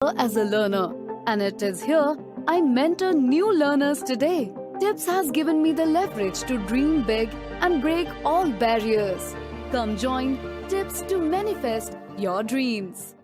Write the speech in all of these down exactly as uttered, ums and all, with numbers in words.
as a learner, and it is here I mentor new learners today. Tips has given me the leverage to dream big and break all barriers. Come join Tips to manifest your dreams.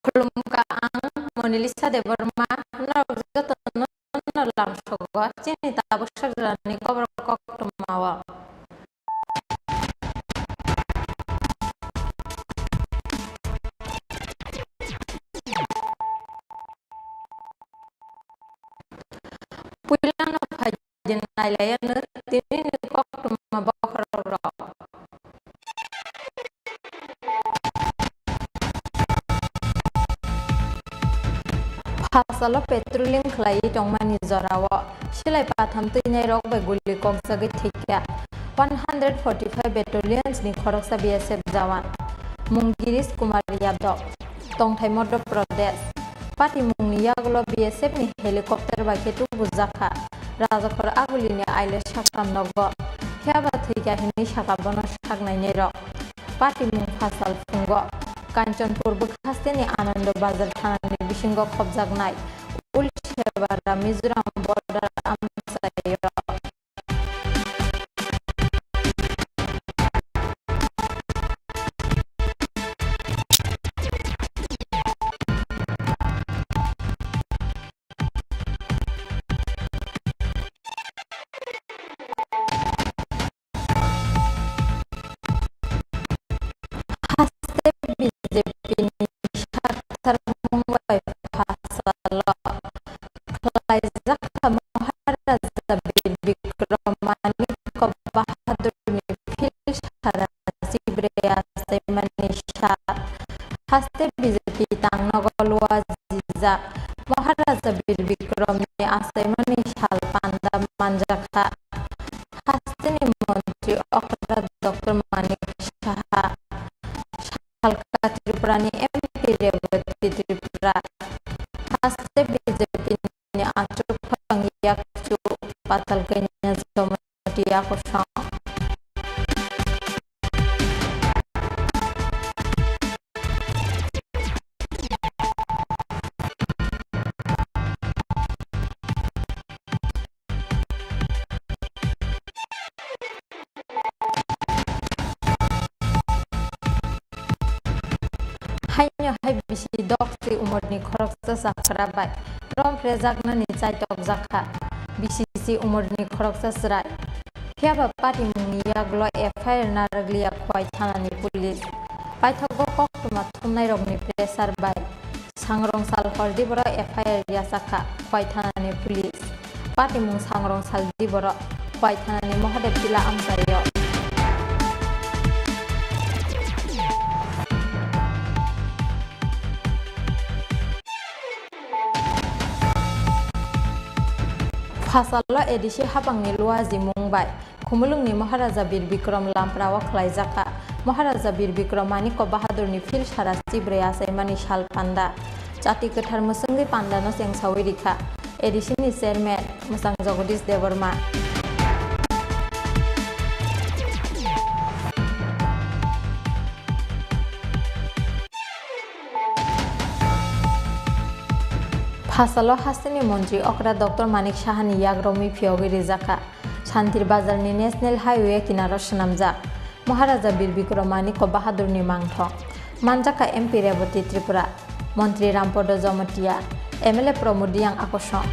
Khulumkha, ang Monalisa Debbarma, norok jotono lamsogo chini tabuk sajlani Khobor Koktwma o. Puilano phai Din nailaiya no tini ni koktwma bokhorok rok. Phasalo patrolling khlaiwi tongmani jorao silai patham twinairok bai guli kokjagwi thwikha one hundred forty-five Battalions ni khoroksa B S F jawan, mung Girish Kumar Yadav, tongthai Madhya Pradesh. Patimungni yagulo B S F ni helicopter bai khe tubujakha. Rajakhor Agulini aile saktam nogo. Phiya ba thwikha hinwi sakha bono saknainairok. Patimung phasal phungo Kanchanpur bwkhasteni Anando Bazar thanani bisingo khopjaknai Ulsebara Mizoram border amchaio. khlaijak. Maharaja Bir Bikramni achaimani sal panda manjakha. Hasteni montri okra Doctor Manik Saha, salka Tripurani M P Rebati Tripura, haste B J P ni achuk phang yakchu Patalkanya Jamatia kosong. Haino hai bisi doksi umorni khoroksa chakra bai romphrejaknani chaitokjakha. Bisi si umorni khoroksa chwrai. Phiyaba patimungni yagulo F I R narwkliya Khowai thanani police. Paithago koktwma thumnairokni pressure bai. Sangrongsal hordi borok F I R yachakha Khowai thanani police. Patimung Sangrongsal di borok Khowai thanani Mahadev Tila amchaio. Phasalo A D C hapangni luajimung bai Khumulwngni Maharaja Bir Bikram Lamprao khlaijakha. Maharaja Bir Bikram Manikya Bahadurni phil sara chibrwi achaimani sal panda. Chati kwthar mwswngwi pandano chengsawi rikha A D C ni chairman mwchang Jagadish Debbarma. Phasalo hasteni montri okra Doctor Manik Sahani yagromwi phiyogwi rijakha. Santir Bazarni National Highway kinaro swnamjak Maharaja Bir Bikram Manikya Bahadurni mangthong. Manjakha M P Rebati Tripura, Montri Rampodo Jamatia, M L A Pramod Reang akosong.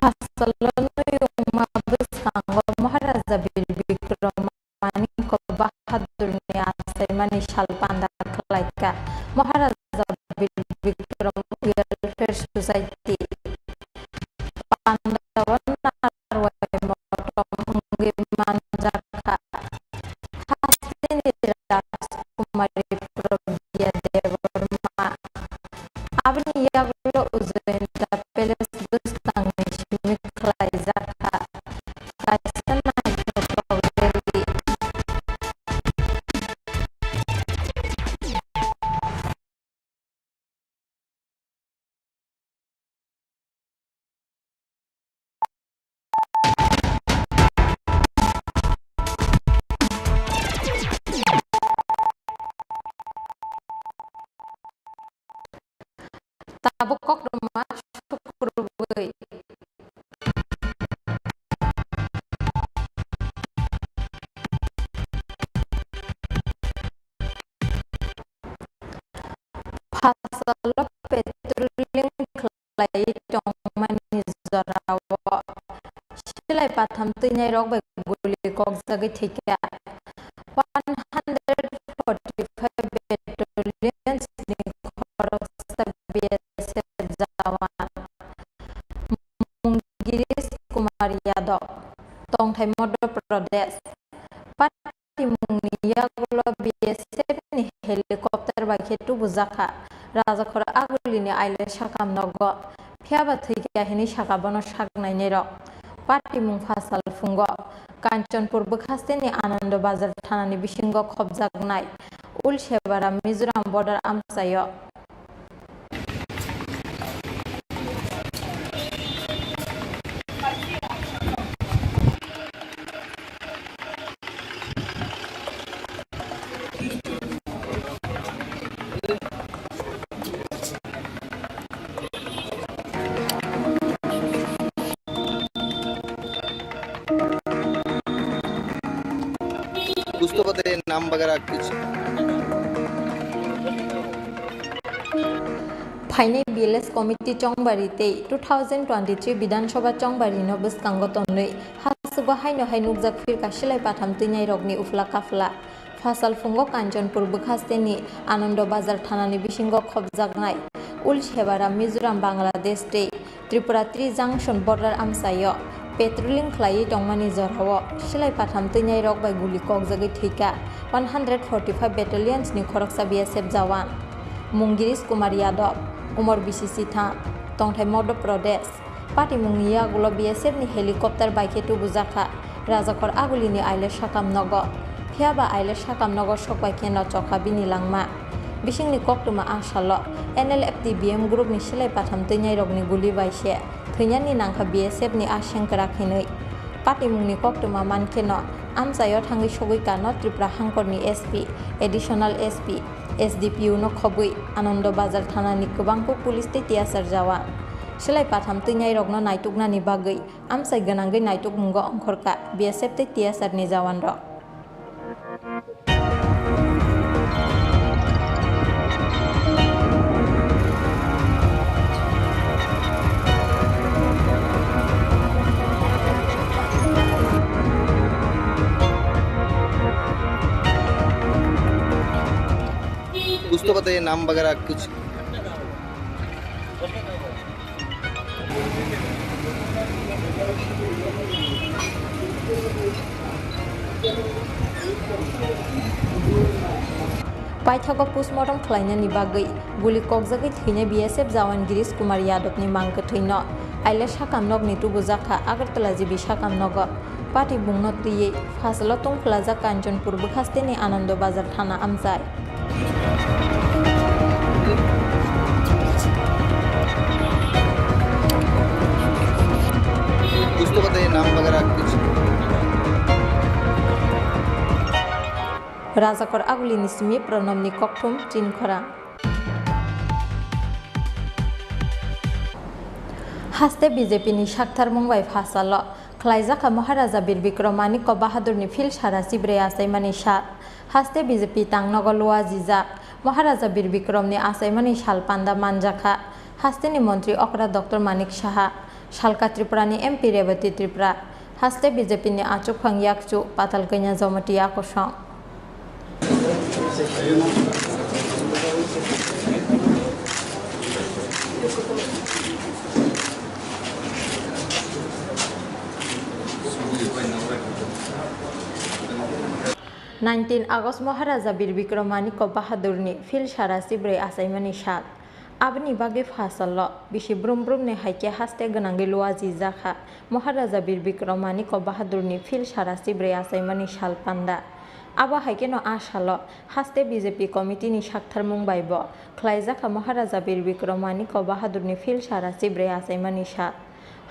Phasalo nuyungma bwskango Maharaja Bir Bikram Manikya Bahadurni achaimani sal panda khlaikha. Maharaja Bir Bikram Welfare Society pandao narwai motom wngwi manjakha. Hasteni Rajkumari Pragya Debbarma. Aboni yagulo Ujjayanta Palace bwskangni simi khlaijakha kaisa naithotok rally. Tabuk kokrwma sukurubwi. Phasalo patrolling khlaiwi tongmani jorao silai patham twinairok bai guli kokjagwi thwikha. One hundred forty-five battalion ni khoroksa B S F jawan Mung Girish Kumar Yadav, tongthai Madhya Pradesh. Patimungni yagulo B S F ni helicopter bai khe tubujakha Rajakhor Agulini Ailai sakam nogo. Phiyaba thwikha hwnwi sakha bono saknainirok. Patimung phasal phungo Kanchanpur bwkhasteni Anando Bazar thanani bisingo khopjaknai Ulsebara Mizoram border amchaio. कुछ तो बताइए, नाम वगैरह कुछ। Phainai B L S committee chongbari tei two thousand twenty-three Bidhan Sabha chongbari no bwskango tonwi hasugo haino hai nukjak phirkha silai patham twinairokni uphla kaphla. Phasal phungo Kanchanpur bwkhasteni Anando Bazar thanani bisingo khopjaknai Ulsebara Mizoram, Bangladesh tei Tripura Tri Junction border amchaio patrolling khlaiwi tongmani jorao silai patham twinairok bai guli kokjagwi thwikha one hundred forty-five Battalions ni khoroksa B S F jawan. Mung Girish Kumar Yadav, umor bisi sitham, tongthai Madhya Pradesh. Patimungni yagulo B S F ni helicopter bai khe tubujakha Rajakhor Agulini Aile sakam nogo. Phiyaba Aile sakam nogo sokbai khe no chokha bini langma. Bisingni koktwma a salo N L F T B M group ni silai patham twinairokni guli bai se thwinani nangkha B S F ni a sengkrak hinwi. Patimungni koktwma man kheno amchaio thangwi sogwi kano Tripura hangkorni S P, Additional S P, S D P O no khobwi Anando Bazar thanani kwbangkuk police tei tiyasar jawan. Silai patham twinairokno naituknani bagwi amchai gwnangwi naitukmungo ongkhorkha B S F tei tiyasarni jawanrok. कुछ तो बताइए, नाम वगैरह कुछ। Paithago postmortem khlainani bagwi guli kokjagwi thwinai B S F jawan Girish Kumar Yadavni mang kwthwino aile sakam nokni tubujakha Agartala G B sakam nogo. Pati bungno twiwi phasalo tungphwlajak Kanchanpur bwkhasteni Anando Bazar thana amchai. कुछ तो बताइए, नाम वगैरह कुछ। Rajakhor Agulini simi Pranabni kokthum Chinkhorang. Haste B J P ni saktharmung bai phasalo khlaijakha Maharaja Bir Bikram Manikya Bahadurni phil sara chibrwi achaimani sal. Haste B J P tangnogo luajijak Maharaja Bir Bikramni achaimani sal panda manjakha. Hasteni montri okra Doctor Manik Saha, salka Tripurani M P Rebati Tripura, haste B J P ni achukphang yakchu Patal Kanya Jamatia kosong. Nineteen August Maharaja Bir Bikram Manikya Bahadurni phil sara chibrwi achaimani sal. Aboni bagwi phasalo bisi brum brumni hai khe haste gwnangwi luajijakha Maharaja Bir Bikram Manikya Bahadurni phil sara chibrwi achaimani sal panda. Abo hai kheno a salo haste B J P committee ni saktharmung bai bo khlaijakha Maharaja Bir Bikram Manikya Bahadurni phil sara chibrwi achaimani sal.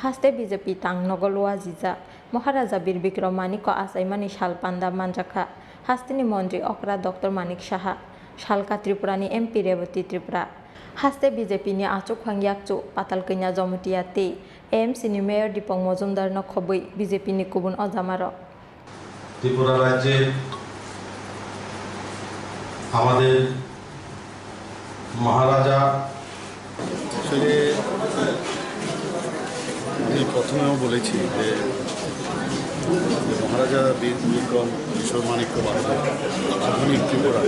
Haste B J P tang nogo luajijak Maharaja Bir Bikram Manikya achaimani sal panda manjakha. Hasteni montri okra Doctor Manik Saha, salka Tripurani M P Rebati Tripura. Haste B J P ni achukphang yakchu Patal Kanya Jamatia tei A M C ni Mayor Dipok Mojumdar no khobwi B J P ni kubun ojamarok. Tripura রাজ্যে আমাদের মহারাজা আসলে আমি প্রথমেও বলেছি যে, যে মহারাজা বীর বিক্রম কিশোর মাণিক্য বাহাদুর আধুনিক ত্রিপুরা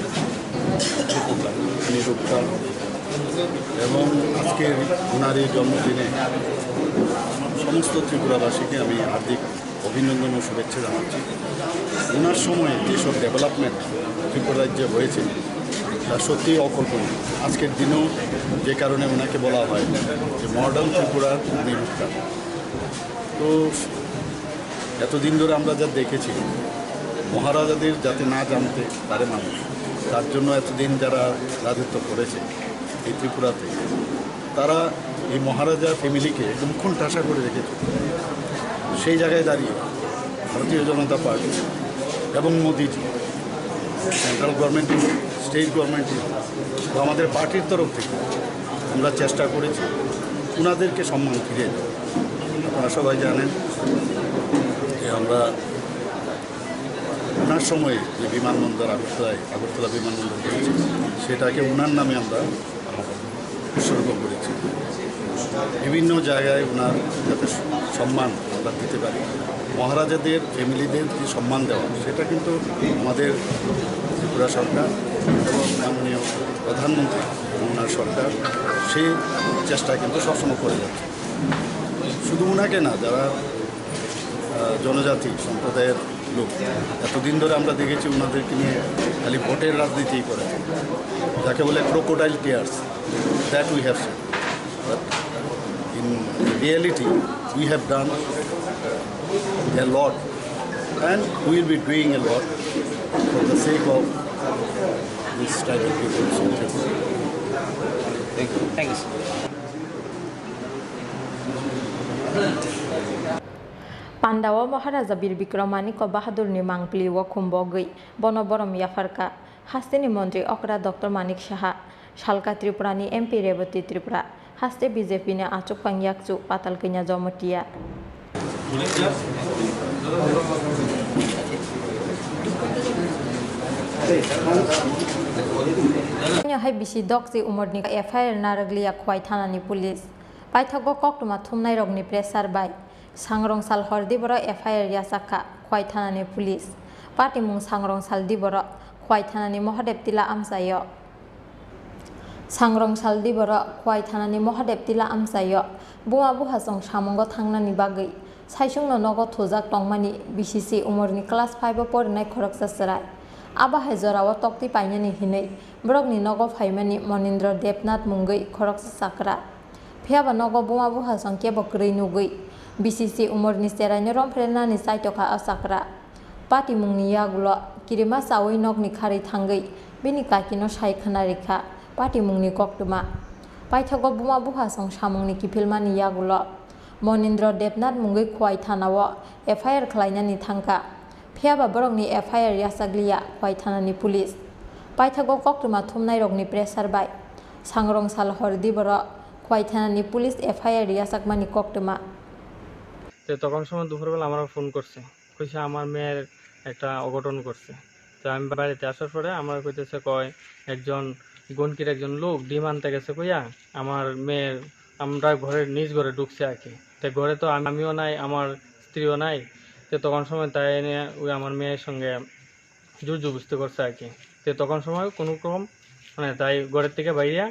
নিরূপকার এবং আজকের ওনার এই জন্মদিনে সমস্ত ত্রিপুরাবাসীকে আমি হার্দিক অভিনন্দন ও শুভেচ্ছা জানাচ্ছি। ওনার সময়ে যেসব ডেভেলপমেন্ট ত্রিপুরা রাজ্যে হয়েছে, তা সত্যিই অকল্পনীয়। আজকের দিনেও যে কারণে ওনাকে বলা হয় যে মডার্ন ত্রিপুরার নিরূপকার। তো এতদিন ধরে আমরা যা দেখেছি, মহারাজাদের যাতে না জানতে পারে মানুষ, তার জন্য এতদিন যারা রাজত্ব করেছে এই ত্রিপুরাতে, তারা এই মহারাজা ফ্যামিলিকে একদম খুন ঠাসা করে রেখেছে। সেই জায়গায় দাঁড়িয়ে ভারতীয় জনতা পার্টি এবং মোদিজি, সেন্ট্রাল গভর্নমেন্ট, স্টেট গভর্নমেন্ট বা আমাদের পার্টির তরফ থেকে আমরা চেষ্টা করেছি ওনাদেরকে সম্মান ফিরিয়ে দেওয়া। আপনারা সবাই জানেন যে আমরা ওনার সময় যে বিমানবন্দর আগরতলায়, আগরতলা বিমানবন্দর করেছি, সেটাকে ওনার নামে আমরা উৎসর্গ করেছি। বিভিন্ন জায়গায় ওনার যাতে সম্মান আমরা দিতে পারি, মহারাজাদের ফ্যামিলিদের যে সম্মান দেওয়া, সেটা কিন্তু আমাদের ত্রিপুরা সরকার এবং মাননীয় প্রধানমন্ত্রী, ওনার সরকার সেই চেষ্টা কিন্তু সবসময় করে যাচ্ছে। শুধু ওনাকে না, যারা আহ, জনজাতি সম্প্রদায়ের লোক, এতদিন ধরে আমরা দেখেছি ওনাদেরকে নিয়ে খালি ভোটের রাজনীতি করে, যাকে বলে crocodile tears, that we have seen. But in reality, we have done a lot and we will be doing a lot for the sake of this tribal people. Thank you. Thank you, sir. Pandao Maharaja Bir Bikram Manikya Bahadurni mangpili o khumbogwi bono borom yapharkha hasteni montri okra Doctor Manik Saha, salka Tripurani M P Rebati Tripura, haste B J P ni achukphang yakchu Patal Kanya Jomotia. Hai bisi dokchi umorni F I R narwkliya Khwai thanani police. Paithago koktwma thumnairokni pressure bai Sangrong sal hor diboro F I R yachak kha Khwai thanani police. Patimung Sangrong sal diboro Khwai thanani Mahadev Tila amchaio. Sangrong sal diboro Khwai thanani Mahadev Tila amchaio buma buhasong samungo thangnani bagwi saisungno nogo thujak tongmani B C C umorni class five o porinai khoroksa chwrai. Abahai jorao tokti painani hinwi borokni nogo phaimani Monindra Debnath mungwi khoroksa chakra. Phiyaba nogo buma buhasong kebo kwrwi nugwi B C C umorni cheraino romphrenani chaitokha o chakra. Patimungni yagulo kirima chawi nokni kharwi thangwi bini kakino sai khna rikha patimungni koktwma. Paithago buma buhasong samungni kiphilmani yagulo Monindra Debnath mungwi Khwai thanao F I R khlainani thangkha. Phiyaba borokni F I R yachakliya Khwai thanani police. Paithago koktwma thumnairokni pressure bai Sangrong sal hor diboro Khwai thanani police F I R yachakmani koktwma. তো তখন সময় দুপুরবেলা আমার ফোন করছে, কইছে আমার মেয়ের একটা অঘটন করছে। তো আমি বাড়িতে আসার পরে আমার কইতেছে, কয় একজন গনকির একজন লোক ডিম আনতে গেছে কইয়া আমার মেয়ের, আমরা ঘরের নিজ ঘরে ঢুকছে আর কি। তো ঘরে তো আমি, আমিও নাই, আমার স্ত্রীও নাই। তো তখন সময় তাই এনে ওই আমার মেয়ের সঙ্গে জোর জবরদস্তি করছে আর কি। তো তখন সময় কোনো রকম মানে তাই ঘরের থেকে বাইরে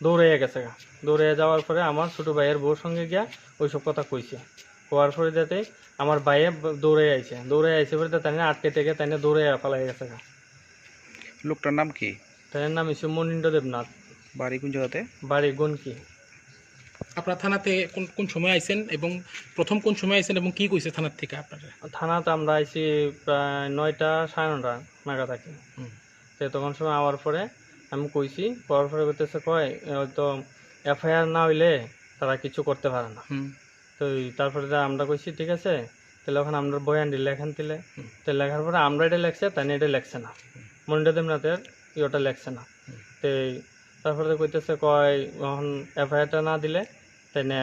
দৌড়াইয়া গেছে গা। দৌড়াইয়া যাওয়ার পরে আমার ছোট ভাইয়ের বউর সঙ্গে গিয়া ওইসব কথা কইছে। কওয়ার পরে যাতে আমার ভাইয়ে ব-, দৌড়াইয়া আইছে, দৌড়াইয়া আইছে পরে তাই না আটকে থেকে তাই না দৌড়াইয়া ফালাই গেছে গা। লোকটার নাম কি? তার নাম হচ্ছে মনীন্দ্র দেবনাথ। বাড়ি কোন জায়গাতে? বাড়ি গনকি। আপনারা থানাতে কোন, কোন সময় আইছেন এবং প্রথম কোন সময় আইছেন এবং কি কইছে থানার থেকে আপনারা? থানাতে আমরা আইছি প্রায় নয়টা, সাড়ে নয়টা নাগাদ আর কি। হুম। তো তখন সময় আওয়ার পরে আমি কইছি, কওয়ার পরে কইতেছে কয়, "এ, হয়তো এফআইআর না হইলে তারা কিছু করতে পারে না।" হুম। তো এই তারপরে যা আমরা কইছি, "ঠিক আছে, তাহলে ওখানে আমরা বয়ান দিলে এখান থেকে।" হুম। তো লেখার পরে আমরা এটা লেখছে, তাই না এটা লেখছে না। হুম। মনিন্দ্র দেবনাথের ইয়েটা লেখছে না। হুম। তো এই তারপরে তো কইতেছে কয়, "এখন এফআইআরটা না দিলে তাই না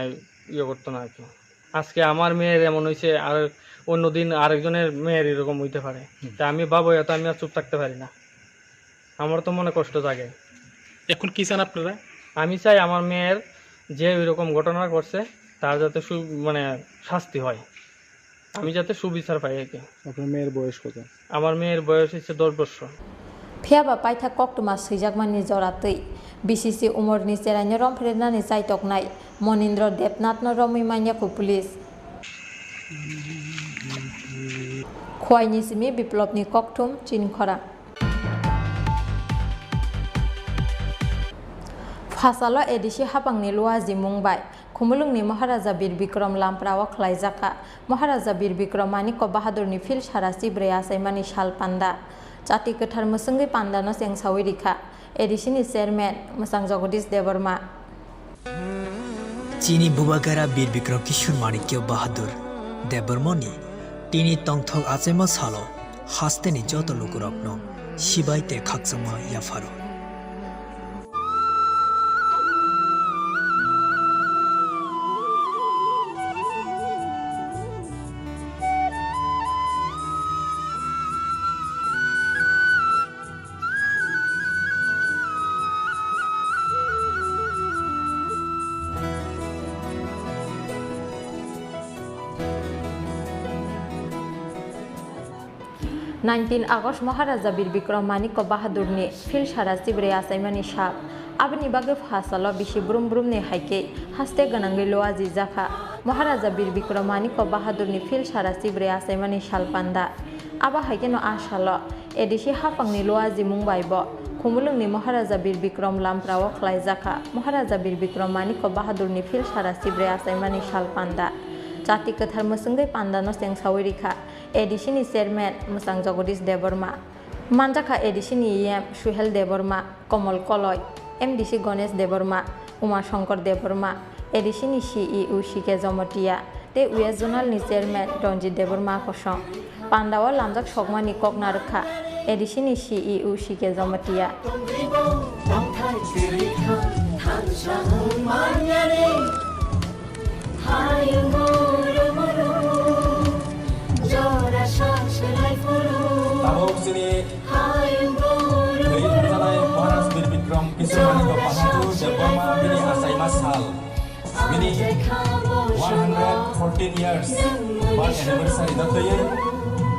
ইয়ে করতো না আর কি।" আজকে আমার মেয়ের এমন হইছে, আর অন্যদিন আরেকজনের মেয়ের এরকম হইতে পারে। হুম। তা আমি বাবা, এত আমি আর চুপ থাকতে পারি না। আমার তো মনে কষ্ট জাগে। এখন কি চান আপনারা? আমি চাই আমার মেয়ের যে ওইরকম ঘটনা করছে, তার যাতে সু-, মানে শাস্তি হয়। আমি যাতে সুবিচার পাই আর কি। আপনার মেয়ের বয়স কত? আমার মেয়ের বয়স হচ্ছে দশ বছর। Phiyaba paithak koktwma swijakmani jora twi B C C umorni cheraino romphrenani chaitoknai Monindra Debnathno romwi manya khu police. Khwaini simi Biplopni kokthum Chinkhora. Phasalo A D C hapangni luajimung bai Khumulwngni Maharaja Bir Bikram Lamprao khlaijakha. Maharaja Bir Bikram Manikya Bahadurni phil sara chibrwi achaimani sal panda. Chati kwthar mwswngwi pandano chengsawi rikha A D C ni chairman Mwchang Jagadish Debbarma. Chini Bubagra Bir Bikram Kishore Manikya Bahadur Debbarmani tini tongthok achaima salo hasteni joto lukurokno sibai tei khakchangma yapharo. Nineteen August Maharaja Bir Bikram Manikya Bahadurni Phil Sara Chibrwi achaimani sal. Aboni bagwi pha salo bisi brum brumni hai khe haste gwnangwi luaji jakha. Maharaja Bir Bikram Manikya Bahadurni Phil Sara Chibrwi achaimani sal panda. Abo hai kheno a salo A D C haphangni luajimung bai bo Khumulwngni Maharaja Bir Bikram Lamprao khlai jakha. Maharaja Bir Bikram Manikya Bahadurni Phil Sara Chibrwi achaimani sal panda. Chati kwthar mwswngwi pandano chengsawi rikha. A D C ni chairman mwchang Jagadish Debbarma, manjakha A D C ni E M Suhel Debbarma, Komol Koloi, M D C Ganesh Debbarma, Uma Shankar Debbarma, A D C ni C E O C K Jamatia tei West Zonal ni chairman Ranjit Debbarma kosong. Pandao lamjak sokmani kok narwkha A D C ni C E O C K Jamatia. Tabuk chini thwi thangjanai Maharaj Bir Bikram Kishore Manikya Bahadur Debbarma bini achaima sal. Bini one hundred fourteen years birth anniversary no thwiwi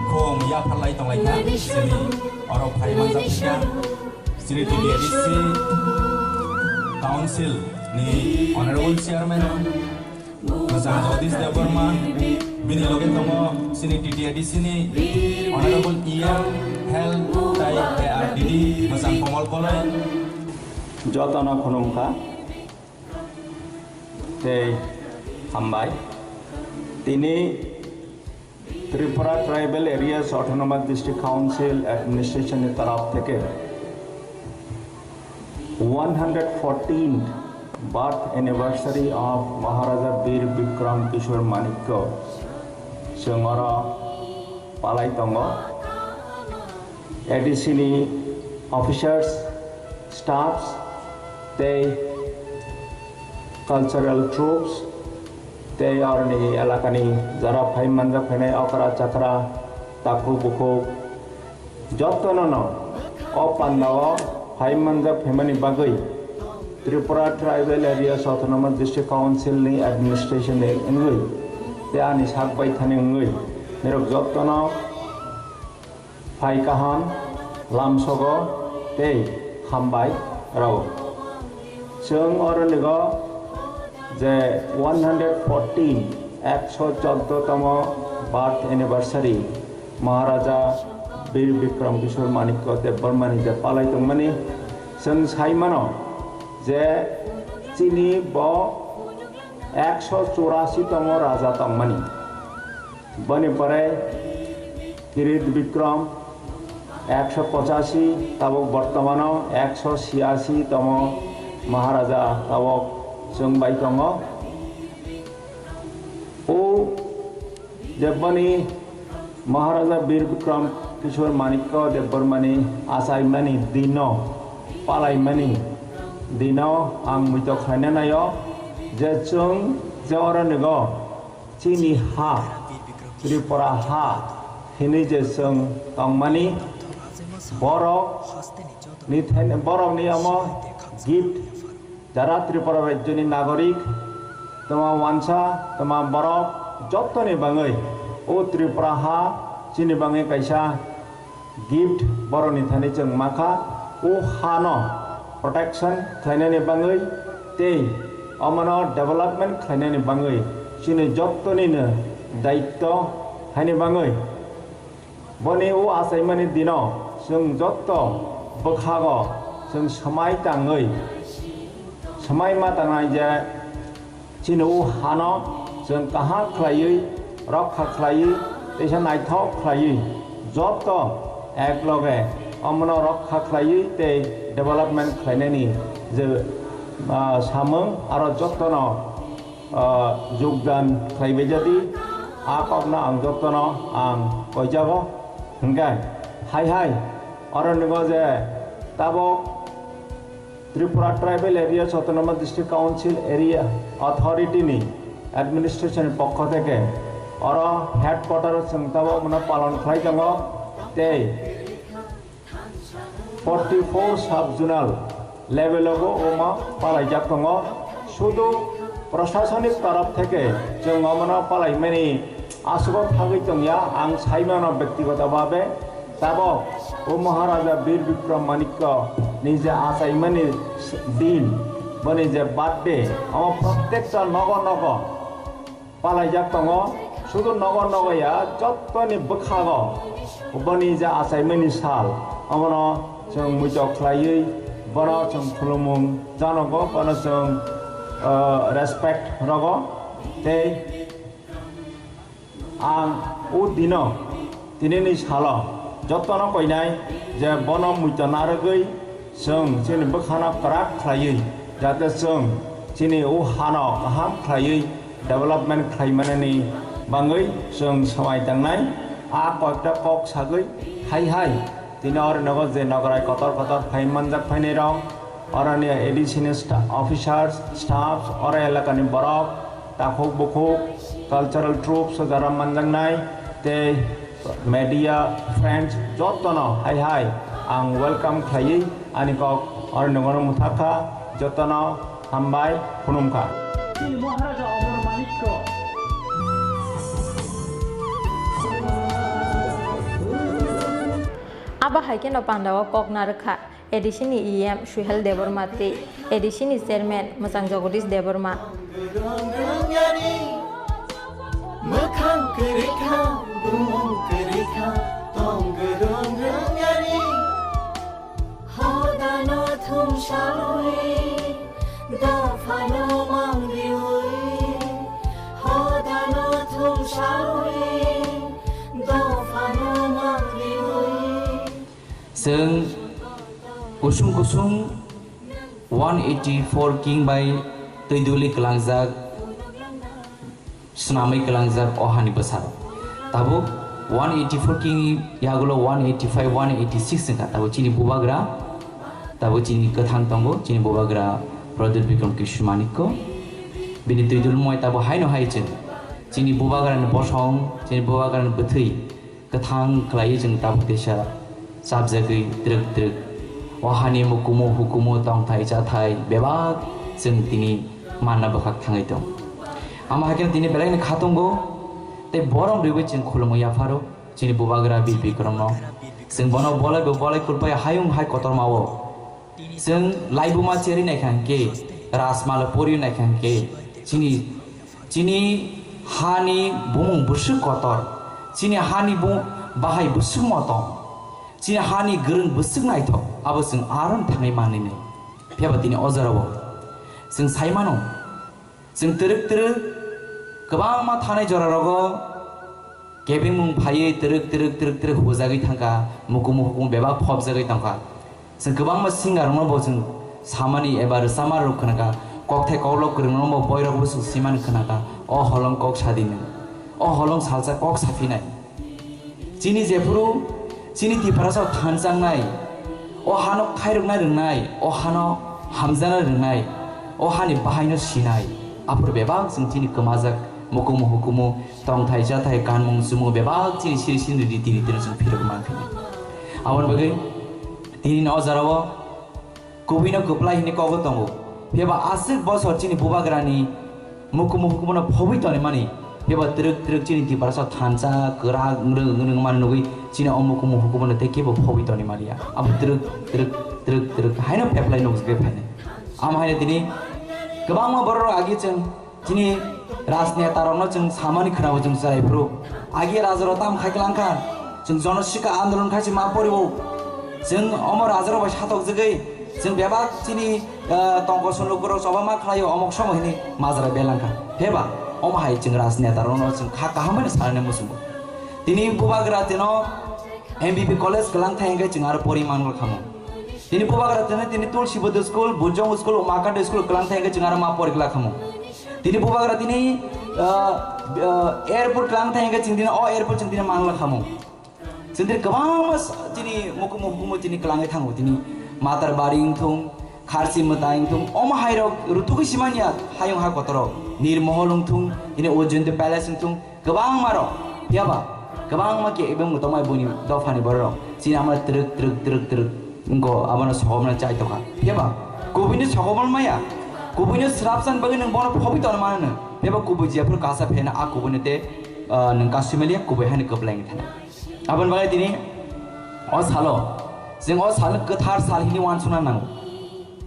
khum yapharlai tonglaikha chini oro phai manjak kha. Chini T T A D C Council ni Honorable Chairman Mwchang Jagadish Debbarma, bini loge tongo chini T T A D C ni Honorable E M Health tai A R D D Mwchang Komol Koloi. Jotono khulumkha tei hambai. Tini Tripura Tribal Areas Autonomous District Council Administration ni taraf theke one hundred fourteenth birth anniversary of Maharaja Bir Bikram Kishore Manikya chwng oro palai tongo. A D C ni officers, staffs tei cultural troupes tei aroni elakani jora phai manjak phainai okra chakra takhuk bukhuk jotono no o pandao phai manjak phaimani bagwi Tripura Tribal Areas Autonomous District Council ni administration ni wngwi tei ani sak baithani wngwi nirok jotono phai kaham, lamsogo tei hambai rao. Chwng oro nigo je one hundred fourteen, ekso choddo tomo birth anniversary Maharaja Bir Bikram Kishore Manikya Debbarmani je palai tongmani, chwng sai mano je chini bo ekso churasi tomo raja tongmani. Boni pore Kirit Bikram ekso pochashi, tabuk bortomano ekso siyashi tomo Maharaja tabuk chwng bai tongo. O jeboni Maharaja Bir Bikram Kishore Manikya Debbarmani achaimani dino, palaimani dino ang muitok khlaina naio je chwng je oro nigo chini ha, Tripura ha hinwi je chwng tongmani, borok ni thani, borok ni omo gift, jara Tripura rajyo ni nagorik, toma wansa, toma borok, joto ni bangwi o Tripura ha chini bangwi kaisa gift borokni thani chwng makha, o hano protection khlainani bangwi tei omono development khlainani bangwi chini jottonino daitto haini bangwi. Boni o achaimani dino chwng jotto bwkhago chwng swmai tangwi, swmai ma tangnai je chini o hano chwng kaham khlaiwi, rokha khlaiwi, teisa naithok khlaiwi, joto ekloge omono rokha khlaiwi tei development khlainani je, ah, samung aro jotono, ah, jogdan khlaibai jadi, a kokno ang jotono ang koijago. Hinkhe hai hai oro nigo je tabok Tripura Tribal Areas Autonomous District Council Area Authority ni administration ni pokho theke oro headquarter o chwng tabok mano palon khlai tongo tei forty four sub zonal level o bo omo palaijak tongo. Sudu prashasonik taraf theke chwng omono palaimani aswk thagwi tongya, ang saimano bektigoto bhabe Tabok o Maharaja Bir Bikram Manikya ni je achaimani din, boni je birthday, amo protekta nogo nogo palaijak tongo. Sudu nogo nogo ya, jottoni bwkhago boni je achaimani sal, omono chwng muitok khlaiwi bono chwng khulumung janogo, bono chwng, ah, respect rogo. Tei ang o dino, tinini salo jotono koinai je bono muito narwgwi chwng chini bwkhano kwrak khlaiwi, jate chwng chini o hano kaham khlaiwi development khlaimanani bangwi chwng swmai tangnai. A koita kok sagwi hai hai tini oro nogo je nograi kotor kotor phai manjak phainai rok, oroni A D C ni sta-, officers, staffs, oro elakani borok, takhuk bukhuk, cultural troupes o jara manjaknai, tei media friends jotono hai hai ang welcome khlaiwi ani kok oro nogono muthakha, jotono hambai khulumkha. Abo hai kheno pandao kok narwkha. A D C ni E M Suhel Debbarma tei A D C ni Chairman Mwchang Jagadish Debbarma. Mwkhang kwrwi kha, bumung kwrwi kha, tong kwrwng rwngyani. Hodano thumsawi, dophano mangriwi. Hodano thumsawi, dophano mangriwi. Chwng kusung kusung one eighty four king bai twi duli kwlangjak, swnamwi kwlangjak o hani bwsarok. Tabuk one eighty four king ni yagulo one eighty five, one eighty six wngkha. Tabuk chini bubagra, tabuk chini kwthang tongo, chini bubagra Pradyot Bikram Kishore Manikya. Bini twi dulmoi tabuk haino hai chwng chini bubagrani bosong, chini bubagrani bwthwi kwthang khlaiwi chwng tabuk teisa chapjagwi twrwk twrwk. O hani mukumu hukumu tongthai chathai bebak chwng tini manna bwkhak thangwi tong. Amo hai kheno tini belai ni kha tongo tei borom riwi chwng khulumwi yapharo chini bubagra Bir Bikramno. Chwng bono bolai bo bolai kulpai hayung hai kotorma o. Chwng laibuma cherwi naikha hwnkhe, rajmala poriwi naikha hwnkhe, chini, chini hani bumung bwswk kotor, chini hani bu-, bahai bwswk motom, chini hani gwrwng bwswk naithok, abo chwng aron thangwi manwi nai. Phiya ba tini o jorao chwng sai mano, chwng twrwk twrwk kwbangma thanai jora rogo kebengmung phaiwi twrwk twrwk twrwk twrwk hujagwi thangkha, mukumu hukumu bebak phobjagwi tongkha. Chwng kwbangma singer rokno bo chwng samani eba rwchapma rok khwnakha, kokthai koklop kwrwng rokno bo boirok bo chwng swimani khwnakha, o holong kok sadi nw, o holong salsa kok saphinai. Chini jephuru chini Tiprasa thansa wngnai, o hano khairoknai rwngnai, o hano hamjana rwngnai, o hani bahaino sinai, aphuru bebak chwng chini kwmajak mukumu hukumu, tongthai chathai, kanmung chumung bebak chini siri siri riti riti no chwng phirok mankha. Aboni bagwi tini no o jora o Kubui no kwplai hinwi kogo tongo. Phiya ba aswk bosor chini bubagrani mukumu hukumu no phobwi tonimani. Phiya ba twrwk twrwk chini Tiprasa thansa kwrak wng rwng wng rwng mani nugwi chini o mukumu hukumu no tei kebo phobwi tonimaliya. Abo twrwk twrwk twrwk twrwk haino pheplai nukjagwi phainai. Amo haino tini kwbangma borok rok agi chwng Chini rajneta rokno chwng samani khwnao chwng chwrai phuru. Agi raja rok tam khai kwlangkha. Chwng jonosika andolon khai se ma poriwo. Chwng omo raja rok bai satok jagwi chwng bebak chini, ah, tongkol songkol rok choba ma khlaio omok somo hini majra belangkha. Pheba omo hai chwng rajneta rokno chwng kha kaham bai sanani muchungo. Tini bubagra tino M B B college kwlang thai hwnkhe chwng aro pori manwlkhamu. Tini bubagra tini, tini Tulsi Buddha School, Bujong School, Umakanta School kwlang thai hwnkhe chwng aro ma pori kwlak khamu. Tini bubagra tini, ah, ah, airport kwlang thai hwnkhe chwng tini o airport chwng tini manwlak khamu. Chwng tini kwbangma s-, chini mukumu hukumu tini kwlangwi thango. Tini Matarbari wngthung, Kharsi Mwtai wngthung, omo hairok rutugwi simanya hayung ha kotoro. Nirmohol wngthung, tini Ujjayanta Palace wngthung, Kwbangma rok, phiya ba? Kwbangma khe ebeng bo tongmai buini dophani borok rok. Chini ama twrwk, twrwk, twrwk, twrwk wngkho, abono sokomna chai tongkha. Phiya ba? Kubuino sokomna maya. Kubuino swrapsan bagwi nwng bono phobwi tongna mano nwng. Phiya ba kubui jephuru kasa pheno a kubuino tei, ah, nwng kasui maliya, kubui haino kwplai wngwi thangkha. Aboni bagwi tini O salo, chwng o salno kwthar sal hwnwi uansukna nango.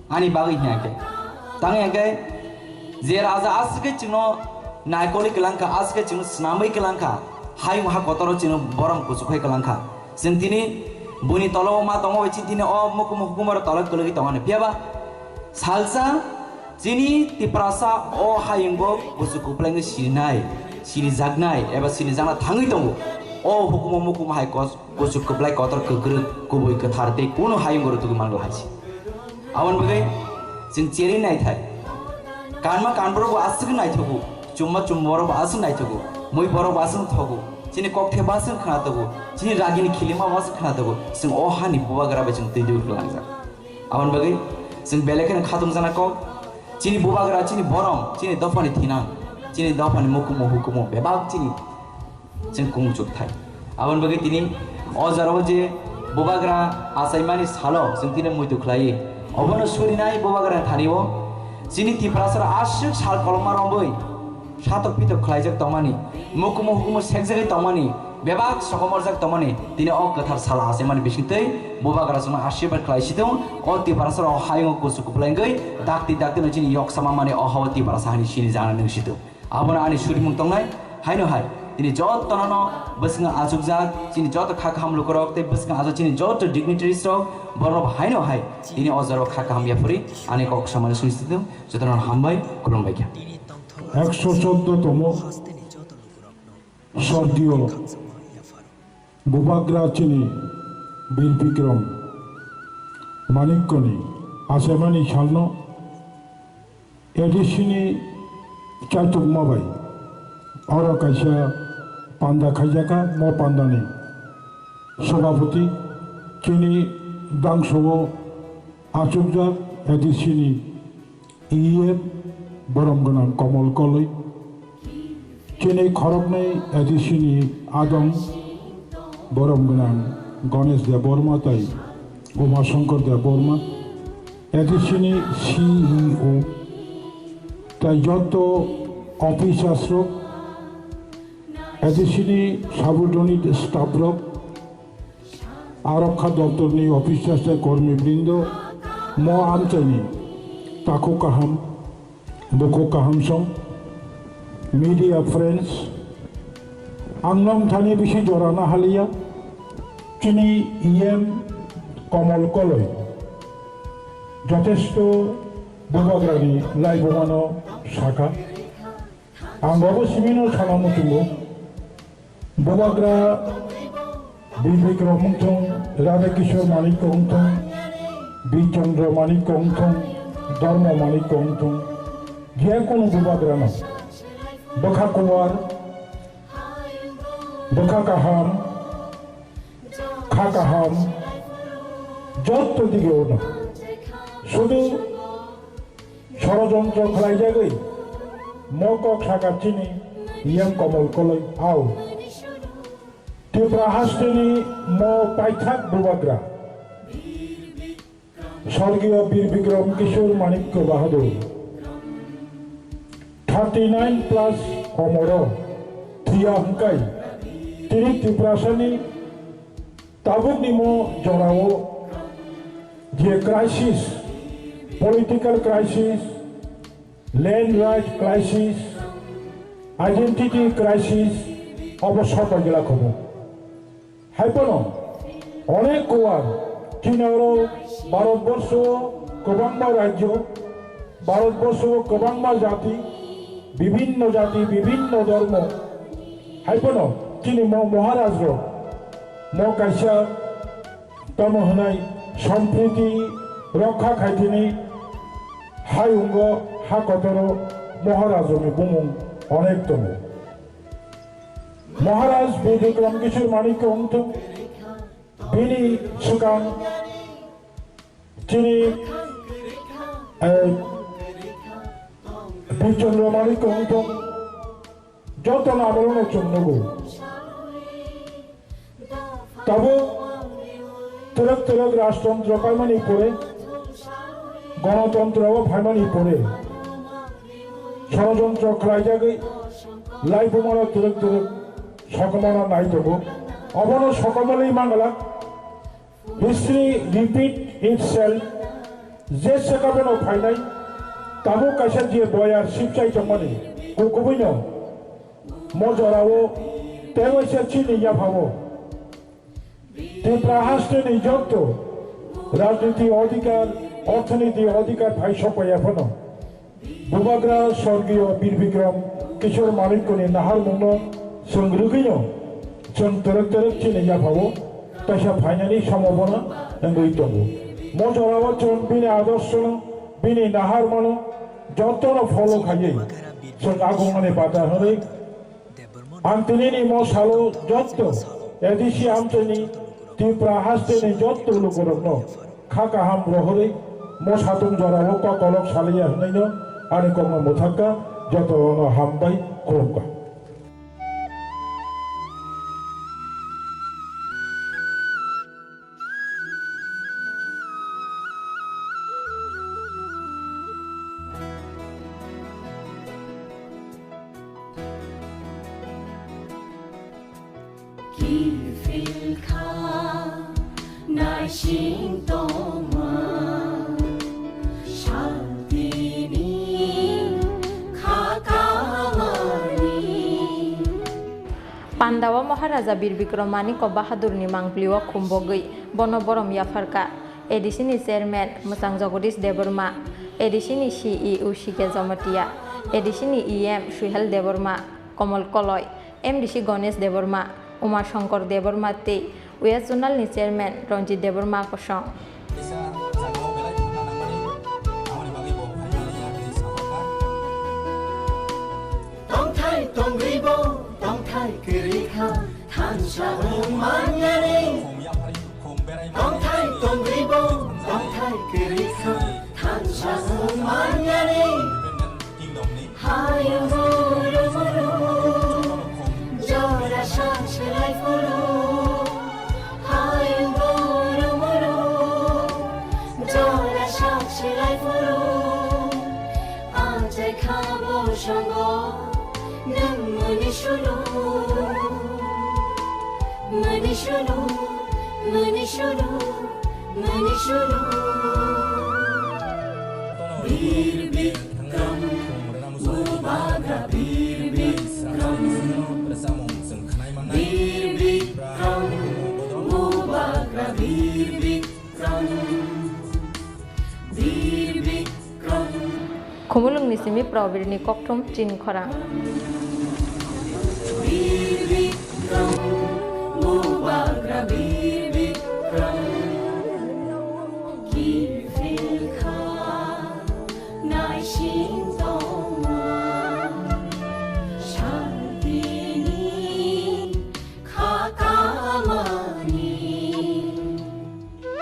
Ani bagwi hiya khe. Tang ya khe, je raja aswk khe chwngno naikolwi kwlang kha, aswk khe chwngno swnamwi kwlang kha, hayung ha kotoro chwngno borom kuchuk khai kwlang kha. Chwng tini buini tolo o ma tongma bai chini tini o mukumu hukumu aro tolo kwlwgwi tongmani. Phiya ba salsa chini Tiprasa o hayungo kuchuk kwplai wngwi sirinai, sirijaknai eba sirijakna thangwi tongo. O hukumu mukumu hai kos-, kuchuk kwplai kotor kwkrwk kubui kwthar tei kunu hayungo rwtugwi mango hai se. Aboni bagwi chwng cherwi naithai. Kanma kanborok bo aswk naithogo, chumma chumma borok bo aswk naithogo, mui borok bo aswk thogo, chini kokthai bo aswk khna togo, chini ragini khilima bo aswk khna togo. Chwng o hani bubagra bai chwng twi dui kwlangjak. Aboni bagwi chwng belai kheno khatung jana kok, chini bubagra, chini borom, chini dophani thinang, chini dophani mukumu hukumu bebak chini chwng kung chuk thai. Aboni bagwi tini o jorao je bubagra achaimani salo chwng tini muitu khlai. Obono surinai bubagra thani o chini Tiprasara aswk sal koloma romwi satok pitok khlaijak tongmani, mukumu hukumu sekjagwi tongmani, bebak sokomorjak tongmani, tini o kwthar sal achaimani bisingtwi bubagra chwngno asirbat khlai situng, o Tiprasara o hayungo kuchuk kwplai wngwi dakti dakti no chini yoksa mamani o hao Tiprasa hani sini jana nung situng. Abono ani surimung tongnai, haino hai. Tini jotono no bwskango achukjak, chini joto kha kaham lukurok tei bwskango achuk chini joto dignitaries rok, borok haino hai. Tini o jorao kha kaham yaphuri ani kok samani sungsitung, jotono hambai, khulumbai kha. Ekso choddo tomo sorgiyo Bubagra chini Bir Bikram Manikkoni achaimani salno A D C ni chaitukma bai oro kaisa panda khaijaka, mo pandani sobhapoti chini dangso o achukjak A D C ni E M borom gwnang Komol Koloi, chini khoroknwi A D C ni adong borom gwnang Ganesh Debbarma tai Uma Shankar Debbarma, A D C ni C E O, tai joto officers rok, A D C ni subordinate staff rok, Arokha doptorni officers tei kormi brindo, mo amchaini takhuk kaham, bukhuk kaham song, media friends, ang nong thani bisi jorana haliya, chini E M Komol Koloi jotesto bubagrani laibumano saka. Ang bobo simino sana muchungo. Bubagra Bibikrom wngthung, Radha Kishore Manikko wngthung, Bichandra Manikko wngthung, Dharma Manikko wngthung, je kunu bubagrano bwkha kuwar, bwkha kaham, kha kaham, jotto dige ono. Sudu Sorojontro khlaijagwi mo kok saka chini E M Komol Koloi au. Tripura hasteni mo paithak bubagra Sorgiyo Bir Bikram Kishore Manikya Bahadur thirty nine plus omoro thiya hwnkhe tini Tiprasani tabukni mo jorao je crisis, political crisis, land right crisis, identity crisis, obo sopaigwla khobo. Haiphano onek kuwar chini oro Bharatborsho kwbangma rajyo, Bharatborsho kwbangma jati, bibhinno jati, bibhinno dhormo, haiphano chini mo Maharaj rok mo kaisa tamo hwnwi sompriti rokha khaitini hayungo ha kotoro Maharaj rokni bumung onek tongo. Maharaj Bidikram Kishore Manikya wngthung, bini swkang chini, eh, Birchandra Manikya wngthung, joto naborokno chwng nugo. Tabuk twrwk twrwk rajtantro paimani pore, gonotontro o phaimani pore, sorojontro khlaijagwi laibumano twrwk twrwk sokomorno nai tongo. Obono sokomorwi manglak, History repeat itself, je saka bono phainai, tabuk kaisa je boyar sipchai tongmani, kukubuino mo jorao tei waisa chini yaphao Tripura hasteni jotto rajniti odhikar, orthoniti odhikar phai sokpaiya phano, Bubagra Sorgiyo Bir Bikram Kishore Manikni naharmungno chwng rwgwino chwng twrwk twrwk chini yaphao kaisa phainani sombhabona wngwi tongo. Mo jorao chwng bini adorshono, bini naharmano jottono follow khaiwi chwng agumani bata hwnwi Ang tinini mo salo jotto A D C amchaini Tripura hasteni jotto lukurokno kha kaham rohorwi mo satung jorao kokolok saliya hwnwino ani kokno mwthakka, jotono hambai khulumkha. Kiphil kha naising tongma, shaltini kha kamani. Pandao Maharaja Bir Bikram Manikya Bahadurni mangpilio khumbogwi bono borom yapharkha A D C ni chairman Mwchang Jagadish Debbarma, A D C ni C E O C K Jamatia, A D C ni E M Suhel Debbarma, Komol Koloi, M D C Ganesh Debbarma, Uma Shankar Debbarma tei West Zonal ni chairman Ranjit Debbarma kosong. Kisa jagao belai thangna nangmani, aboni bagwi bo phaimani yakni saharkha. Tongthai tongribo, tongthai kwrwi kha, thansa wng manyani. Khum yaphari, khum berai manyani. Tongthai tongribo, tongthai kwrwi kha, thansa wng manyani. Independent Kingdom ni Hayung buru buru, jora sak selai phuru. Hayung buru buru, jora sak selai phuru. Ajai khabo songo, nwng mani sulu. Mani sulu, mani sulu. Manisuru. Bir Bikram, Bubagra Bir Bikram. Bir Bikram, Bubagra Bir Bikram. Bir Bikram. Khumulwngni simi Probirni kokthum chini khorang.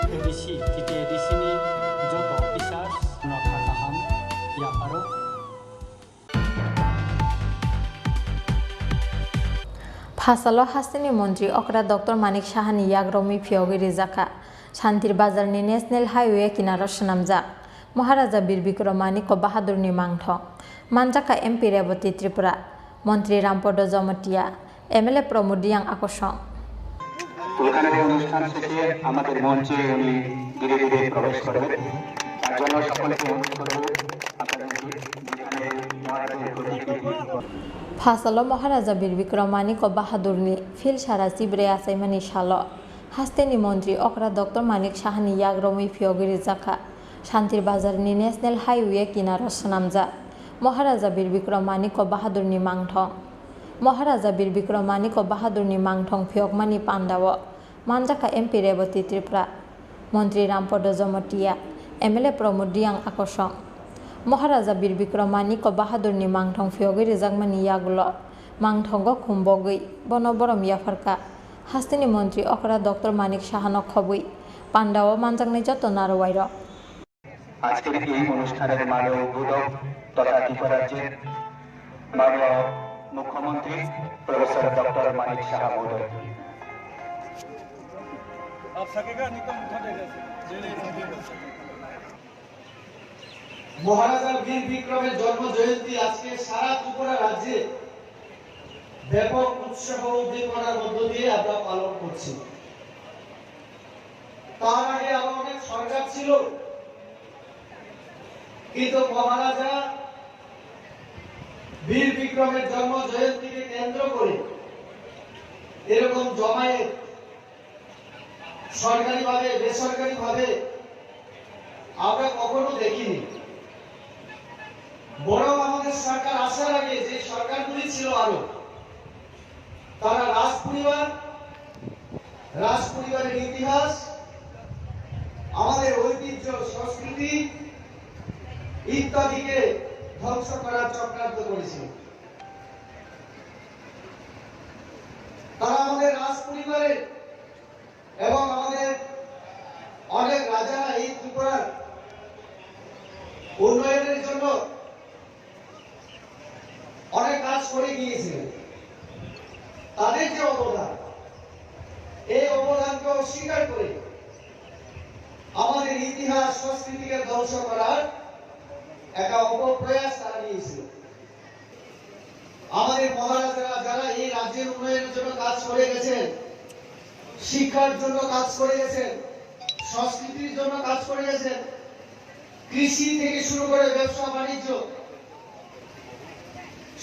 A D C, T T A D C ni joto officers no kha kaham yapharo. Phasalo hasteni montri okra Doctor Manik Sahani yagromwi phiyogwi rijakha. Santir Bazarni National Highway kinaro swnamjak Maharaja Bir Bikram Manikya Bahadurni mangthong. Manjakha M P Rebati Tripura, Montri Rampada Jamatia, M L A Pramod Reang akosong. উদ্বোধনী অনুষ্ঠান শেষে আমাদের মঞ্চে উনি ধীরে ধীরে প্রবেশ করবেন। তার জন্য সকলকে অনুরোধ করব, আপনাদের যেখানে মহারাজের প্রতিকৃতি। Phasalo Maharaja Bir Bikram Manikya Bahadurni phil sara chibre achaimani salo hasteni montri okra Doctor Manik Sahani yagromwi phiyogwi rijakha. Santir Bazarni National Highway kinaro swnamjak Maharaja Bir Bikram Manikya Bahadurni mangthong. Maharaja Bir Bikram Manikya Bahadurni mangthong phiyokmani pandao manjakha M P Rebati Tripura, Montri Rampada Jamatia, M L A Pramod Reang akosong. Maharaja Bir Bikram Manikya Bahadurni mangthong phiyogwi rijakmani yagulo mangthongo khumbogwi bono borom yapharkha. Hasteni montri okra Doctor Manik Sahano khobwi pandao manjaknai joto narwuairok. আজকের এই অনুষ্ঠানের মাননীয় উদ্বোধক তথা ত্রিপুরাজ্যের মাননীয় মুখ্যমন্ত্রী professor doctor Manik সাহা মহোদয়। মহারাজা বীর বিক্রমের জন্ম জয়ন্তী আজকে সারা ত্রিপুরা রাজ্যে ব্যাপক উৎসাহ উদ্দীপনার মধ্য দিয়ে আমরা পালন করছি। তার আগে আরো অনেক সরকার ছিল, কিন্তু মহারাজা বীর বিক্রমের জন্ম জয়ন্তীকে কেন্দ্র করে এরকম জমায়েত সরকারিভাবে, বেসরকারিভাবে আমরা কখনো দেখিনি। বরং আমাদের সরকার আসার আগে যে সরকারগুলি ছিল আরো, তারা রাজ পরিবার, রাজ পরিবারের ইতিহাস, আমাদের ঐতিহ্য, সংস্কৃতি ইত্যাদিকে ধ্বংস করার চক্রান্ত করেছিল। তারা আমাদের রাজ পরিবারের এবং আমাদের অনেক রাজারা এই ত্রিপুরার উন্নয়নের জন্য অনেক কাজ করে গিয়েছিলেন। তাদের যে অবদান, এই অবদানকে অস্বীকার করে আমাদের ইতিহাস সংস্কৃতিকে ধ্বংস করার একটা অপপ্রয়াস তারা নিয়েছিল। আমাদের মহারাজারা যারা এই রাজ্যের উন্নয়নের জন্য কাজ করে গেছেন, শিক্ষার জন্য কাজ করে গেছেন, সংস্কৃতির জন্য কাজ করে গেছেন, কৃষি থেকে শুরু করে ব্যবসা বাণিজ্য,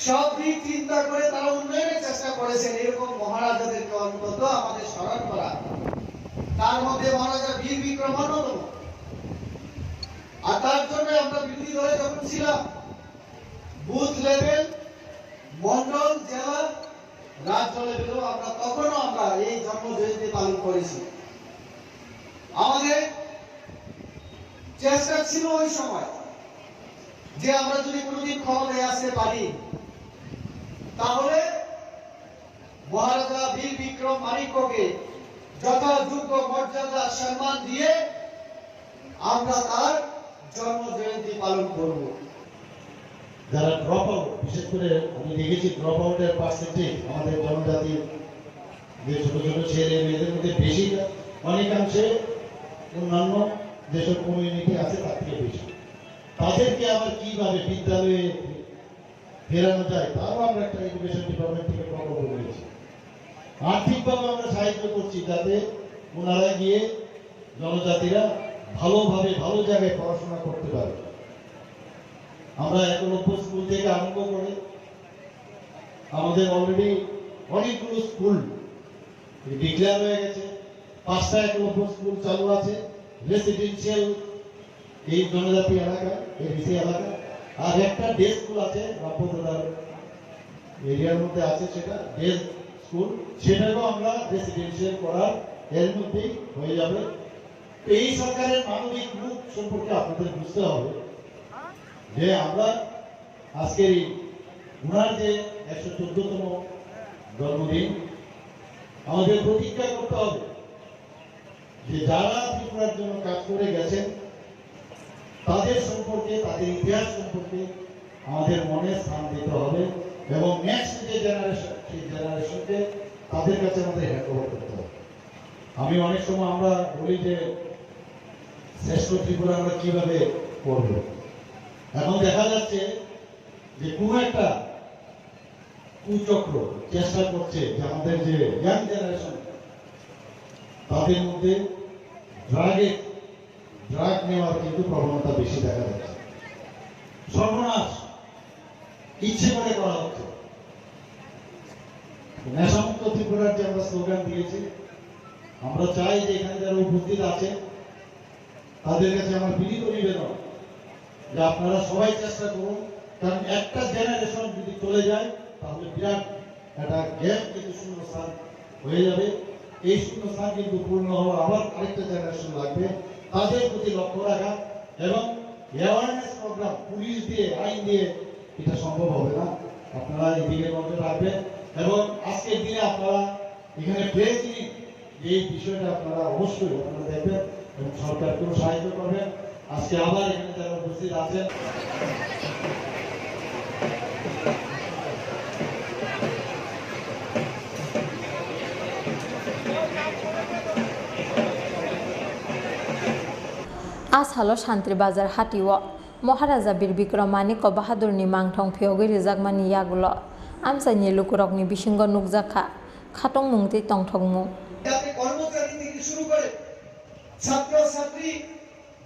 সব দিক চিন্তা করে তারা উন্নয়নের চেষ্টা করেছেন। এরকম মহারাজাদেরকে অন্তত আমাদের স্মরণ করা। তার মধ্যে মহারাজা বীর বিক্রম অন্যতম। আর তার জন্য আমরা বিরোধী দলে যখন ছিলাম, বুথ লেভেল, মন্ডল, জেলা, রাজ্য লেভেলেও আমরা তখনও আমরা এই জন্ম জয়ন্তী পালন করেছি। আমাদের চেষ্টা ছিল ওই সময় যে আমরা যদি কোনোদিন ক্ষমতায় আসতে পারি, তাহলে মহারাজা বীর বিক্রম মাণিক্যকে যথাযোগ্য মর্যাদা সম্মান দিয়ে আমরা তার জন্ম জয়ন্তী পালন করব। যারা ড্রপ আউট, বিশেষ করে আমি দেখেছি ড্রপ আউটের পার্সেন্টেজ আমাদের জনজাতির যে ছোট ছোট ছেলে মেয়েদের মধ্যে বেশি, অনেকাংশে অন্যান্য যেসব কমিউনিটি আছে তার থেকে বেশি। তাদেরকে আবার কিভাবে বিদ্যালয়ে ফেরানো যায়, তারও আমরা একটা এডুকেশন ডিপার্টমেন্ট থেকে প্রকল্প রয়েছে। আর্থিকভাবে আমরা সাহায্য করছি যাতে ওনারা গিয়ে জনজাতিরা ভালোভাবে ভালো জায়গায় পড়াশোনা করতে পারে। আমরা একলব্য স্কুল থেকে আরম্ভ করে আমাদের অলরেডি অনেকগুলো স্কুল ডিক্লেয়ার হয়ে গেছে, পাঁচটা একলব্য স্কুল চালু আছে, রেসিডেন্সিয়াল এই জনজাতি এলাকা, এডিসি এলাকা, আর একটা ডে স্কুল আছে রামপদ দাদার এরিয়ার মধ্যে আছে, সেটা ডে স্কুল, সেটাকেও আমরা রেসিডেন্সিয়াল করার এর মধ্যেই হয়ে যাবে। তো এই সরকারের মানবিক রূপ সম্পর্কে আপনাদের বুঝতে হবে যে আমরা আজকের এই ওনার যে একশো চোদ্দতম জন্মদিন, আমাদের প্রতিজ্ঞা করতে হবে যে যারা ত্রিপুরার জন্য কাজ করে গেছেন, তাদের সম্পর্কে, তাদের ইতিহাস সম্পর্কে আমাদের মনে স্থান দিতে হবে এবং নেক্সট যে জেনারেশন, সেই জেনারেশনকে তাদের কাছে আমাদের হ্যান্ড ওভার করতে হবে। আমি অনেক সময় আমরা বলি যে শ্রেষ্ঠ ত্রিপুরা আমরা কিভাবে করব। এখন দেখা যাচ্ছে যে কোনো একটা কুচক্র চেষ্টা করছে যে আমাদের যে ইয়াং জেনারেশন, তাদের মধ্যে ড্রাগে, ড্রাগ নেওয়ার কিন্তু প্রবণতা বেশি দেখা যাচ্ছে। সর্বনাশ ইচ্ছে করে করা হচ্ছে। নেশামুক্ত ত্রিপুরার যে আমরা স্লোগান দিয়েছি, আমরা চাই যে এখানে যারা উপস্থিত আছেন, তাদের কাছে আমার বিনীত নিবেদন যে আপনারা সবাই চেষ্টা করুন, কারণ একটা জেনারেশন যদি চলে যায়, তাহলে বিরাট একটা গ্যাপ কিন্তু শূন্যস্থান হয়ে যাবে। এই শূন্যস্থান কিন্তু পূর্ণ হওয়ার আবার আরেকটা জেনারেশন লাগবে, তাদের প্রতি লক্ষ্য রাখা এবং অ্যাওয়ারনেস প্রোগ্রাম পুলিশ দিয়ে, আইন দিয়ে এটা সম্ভব হবে না। আপনারা এদিকে নজর রাখবেন এবং আজকের দিনে আপনারা এখানে প্রেস মিট, এই বিষয়টা আপনারা অবশ্যই আপনারা দেখবেন এবং সরকারকেও সাহায্য করবেন। আজকে আবার এখানে যারা উপস্থিত আছেন, A salo Santri Bazar hatio Maharaja Bir Bikram Manikya Bahadurni mangthong phiyogwi rijakmani yagulo amchaini lukurokni bisingo nukjakha khatungmung tei tongthokmung. যাতে কর্মচারী থেকে শুরু করে ছাত্র ছাত্রী,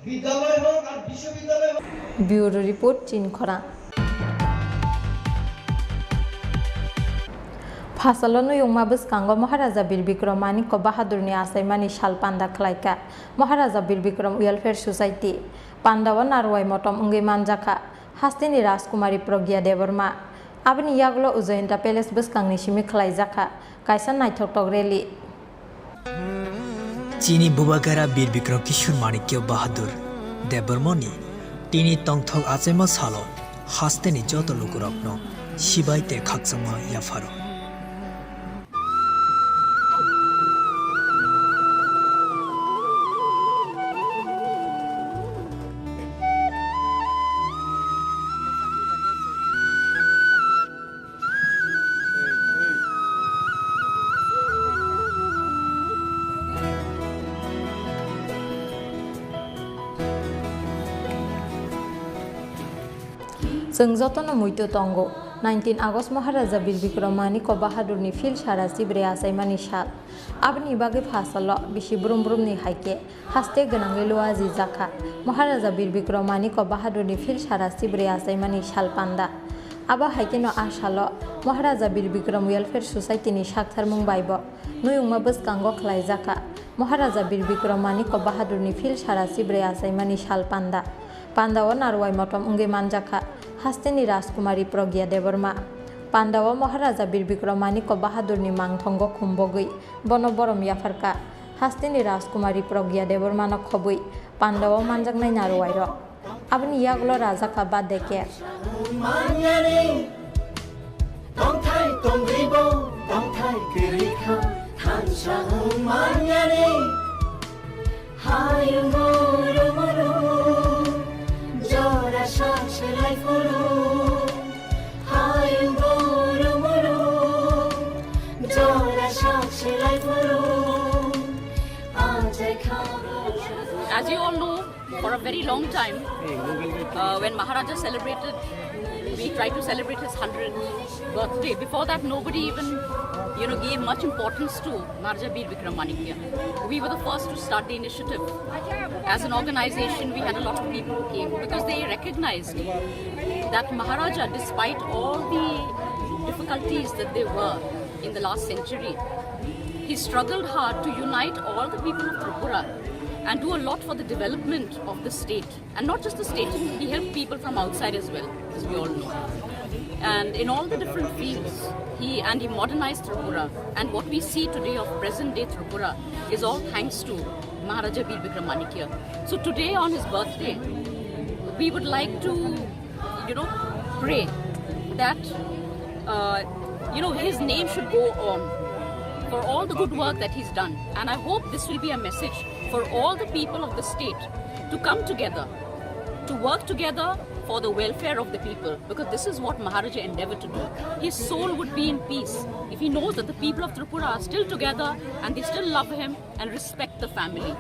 বিদ্যালয় হোক আর বিশ্ববিদ্যালয় হোক। Bureau report, Chinkhorang. Phasalo nuyungma bwskango Maharaja Bir Bikram Manikya Bahadurni achaimani sal panda khlaikha Maharaja Bir Bikram Welfare Society. Pandao narwai motom wngwi manjakha hasteni Rajkumari Pragya Debbarma. Aboni yagulo Ujayanta Palace bwskangni simi khlaijakha kaisa naithoktok rally. Chini Bubagra Bir Bikram Kishore Manikya Bahadur Debbarmani tini tongthok achaima salo hasteni joto lukurokno sibai tei khakchangma yapharo. Chwng jotono muitu tongo, nineteen August Maharaja Bir Bikram Manikya Bahadurni phil sara chibre achaimani sal. Aboni bagwi phasalo bisi brum brumni hai khe haste gwnangwi luajijakha Maharaja Bir Bikram Manikya Bahadurni phil sara chibre achaimani sal panda. Abo hai kheno a salo Maharaja Bir Bikram Welfare Society ni saktharmung bai bo nuyungma bwskango khlaijakha Maharaja Bir Bikram Manikya Bahadurni phil sara chibre achaimani sal panda. Pandao narwai motom wngwi manjakha hasteni Rajkumari Pragya Debbarma. Pandao Maharaja Bir Bikram Manikya Bahadurni mangthongo khumbogwi bono borom yapharkha. Hasteni Rajkumari Pragya Debbarmano khobwi pandao manjaknai narwai rok. Aboni yagulo rajakha birthday cake. Manyani, tongthai tongribo, tongthai kwrwi kha, thansa wng manyani. Hayung guru muru, jora sak selai phuru. Hayung guru muru, jora sak selai phuru. Ajai kha. As you all know, for a very long time, uh, when Maharaja celebrated, we tried to celebrate his hundredth birthday. Before that, nobody even, you know, gave much importance to Maharaja Bir Bikram Manikya. We were the first to start the initiative. As an organization, we had a lot of people who came because they recognized that Maharaja, despite all the difficulties that there were in the last century, he struggled hard to unite all the people of Tripura and do a lot for the development of the state. And not just the state, he helped people from outside as well, as we all know. And in all the different fields, he and he modernized Tripura. And what we see today of present-day Tripura is all thanks to Maharaja Bir Bikram Manikya. So today, on his birthday, we would like to, you know, pray that, uh, you know, his name should go on for all the good work that he's done. And I hope this will be a message for all the people of the state to come together, to work together for the welfare of the people, because this is what Maharaja endeavored to do. His soul would be in peace if he knows that the people of Tripura are still together and they still love him and respect the family.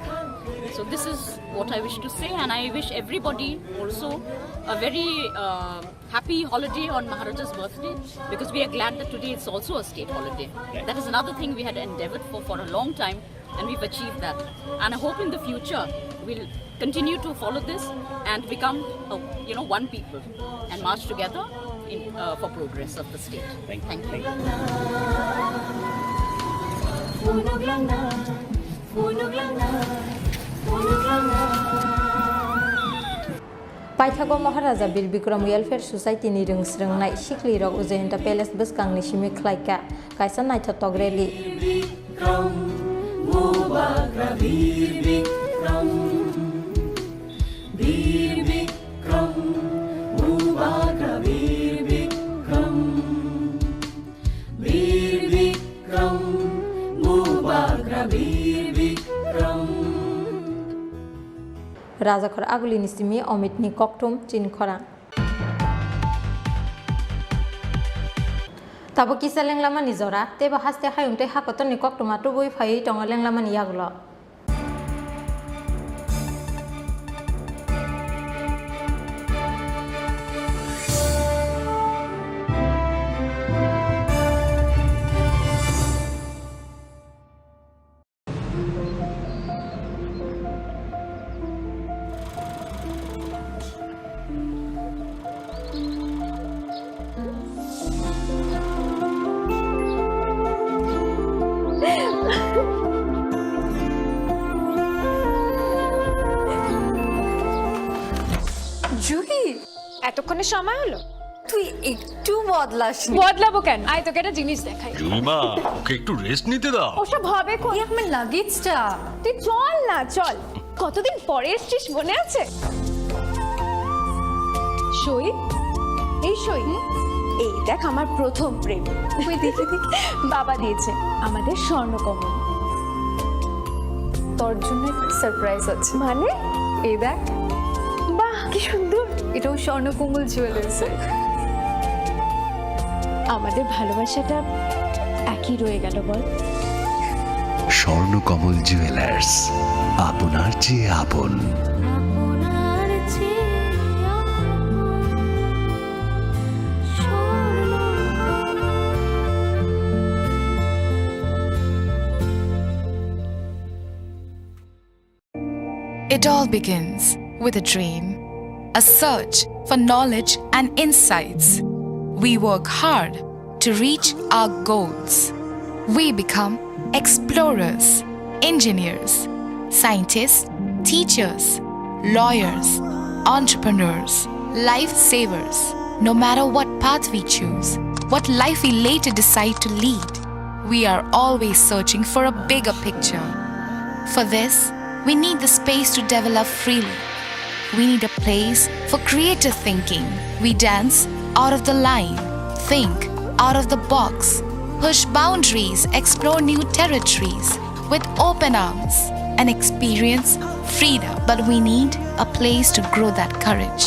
So this is what I wish to say, and I wish everybody also a very, uh, happy holiday on Maharaja's birthday, because we are glad that today it's also a state holiday. That is another thing we had endeavored for for a long time, and we've achieved that. And I hope in the future we'll continue to follow this and become, uh, you know, one people and march together in, uh, for progress of the state. Thank you. Thank you. Paithago Maharaja Bir Bikram Welfare Society ni rwngsrwngnai siklirok Ujayanta Palace bwskangni simi khlaikha kaisa naithotok rally. Bikram, Bubagra Bir Bikram, Bir Bikram, Bubagra Bir Bikram, Bir Bikram, Bubagra Bir Bikram. Rajakhor Agulini simi Omitni kokthum Chinkhorang. Tabuk kisa lenglamani jora, teibo haste hayung tei hakotorni koktwma tubui phaiwi tongo lenglamani yagulo. Juhi, এতক্ষণে সময় হলো? তুই একটু বদলাসনি। বদলাবো কেন? আয়, তোকে একটা জিনিস দেখাই। জুলিমা, ওকে একটু রেস্ট নিতে দাও। ওসব হবে কোন? এই আমার লাগেজটা। তুই চল না, চল। কতদিন পরে এসছিস, মনে আছে? সই, এই সই, এই দেখ আমার প্রথম প্রেম। ওই দেখে দেখে বাবা দিয়েছে আমাদের স্বর্ণকমল। তোর জন্য একটা সারপ্রাইজ আছে। মানে? এই দেখ। বাহ, কি সুন্দর। এটাও স্বর্ণকমল জুয়েলার্সের। আমাদের ভালোবাসাটা একই রয়ে গেল, বল? স্বর্ণকমল জুয়েলার্স, আপনার চেয়ে আপন। It all begins with a dream, a search for knowledge and insights. We work hard to reach our goals. We become explorers, engineers, scientists, teachers, lawyers, entrepreneurs, lifesavers. No matter what path we choose, what life we later decide to lead, we are always searching for a bigger picture. For this, we need the space to develop freely. We need a place for creative thinking. We dance out of the line, think out of the box, push boundaries, explore new territories with open arms, and experience freedom. But we need a place to grow that courage,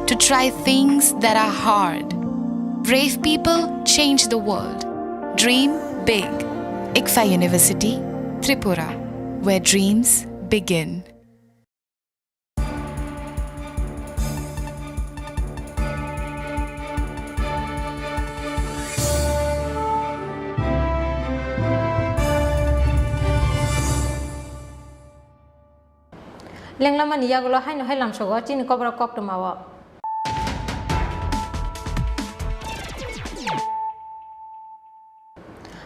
to try things that are hard. Brave people change the world. Dream big. ICFAI University, Tripura, where dreams begin. Lenglamani yagulo haino hai lamsogo chini koborok koktwmao.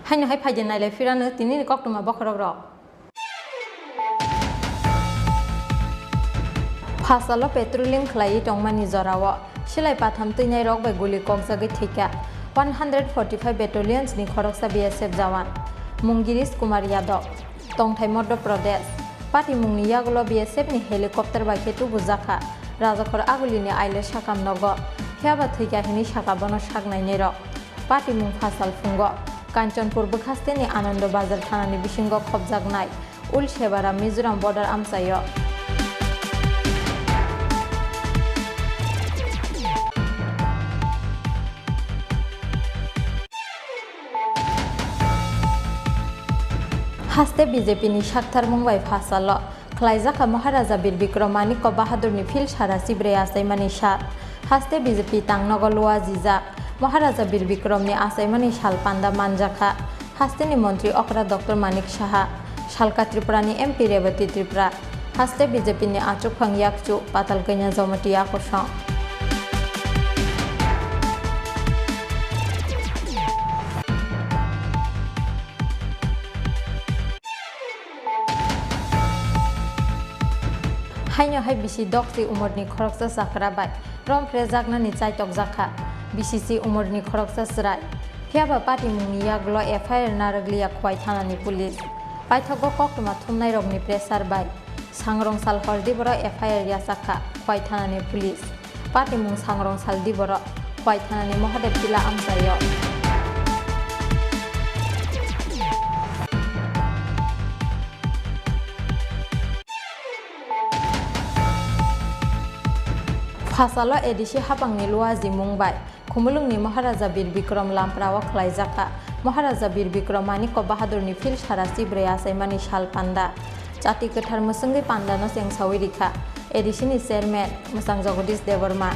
Haino hai phaidi nailai phirano tinini koktwma bokhorok rok. Phasalo patrolling khlaiwi tongmani jorao silai patham twinairok bai guli kokjagwi thwikha one hundred forty five Battalions ni khoroksa B S F jawan, mung Girish Kumar Yadav, tongthai Madhya Pradesh. Patimungni yagulo B S F ni helicopter bai khe tubujakha Rajakhor Agulini Aile sakam nogo, phiyaba thwikha hwnwi sakha bono sak nainairok. Patimung phasal phungo Kanchanpur bwkhasteni Anando Bazar thanani bisingo khopjaknai Ulsebara Mizoram border amchaio. Haste B J P ni saktharmung bai phasalo khlaijakha Maharaja Bir Bikram Manikya Bahadurni phil sara chibrwi achaimani sal. Haste B J P tangnogo luajijak Maharaja Bir Bikramni achaimani sal panda manjakha. Hasteni montri okra Doctor Manik Saha, salka Tripurani M P Rebati Tripura, haste B J P ni achukphang yakchu Patal Kanya Jamatia kosong. Haino hai bisi doksi umorni khoroksa chakra bai rom phrejaknani chaitokjakha B C C umorni khoroksa chwrai. Phiyaba patimungni yagulo F I R narwkliya Khowai thanani police. Paithago koktwma thumnairokni pressure bai Sangrong sal hor diboro F I R yachakha Khowai thanani police. Patimung Sangrong sal diboro Khowai thanani Mahadev Tila amchaio. Phasalo A D C hapangni luajimung bai Khumulwngni Maharaja Bir Bikram Lamprao khlaijakha Maharaja Bir Bikram Manikya Bahadurni phil sara chibrwi achaimani sal panda. Chati kwthar mwswngwi pandano chengsawi rikha A D C ni chairman Mwchang Jagadish Debbarma.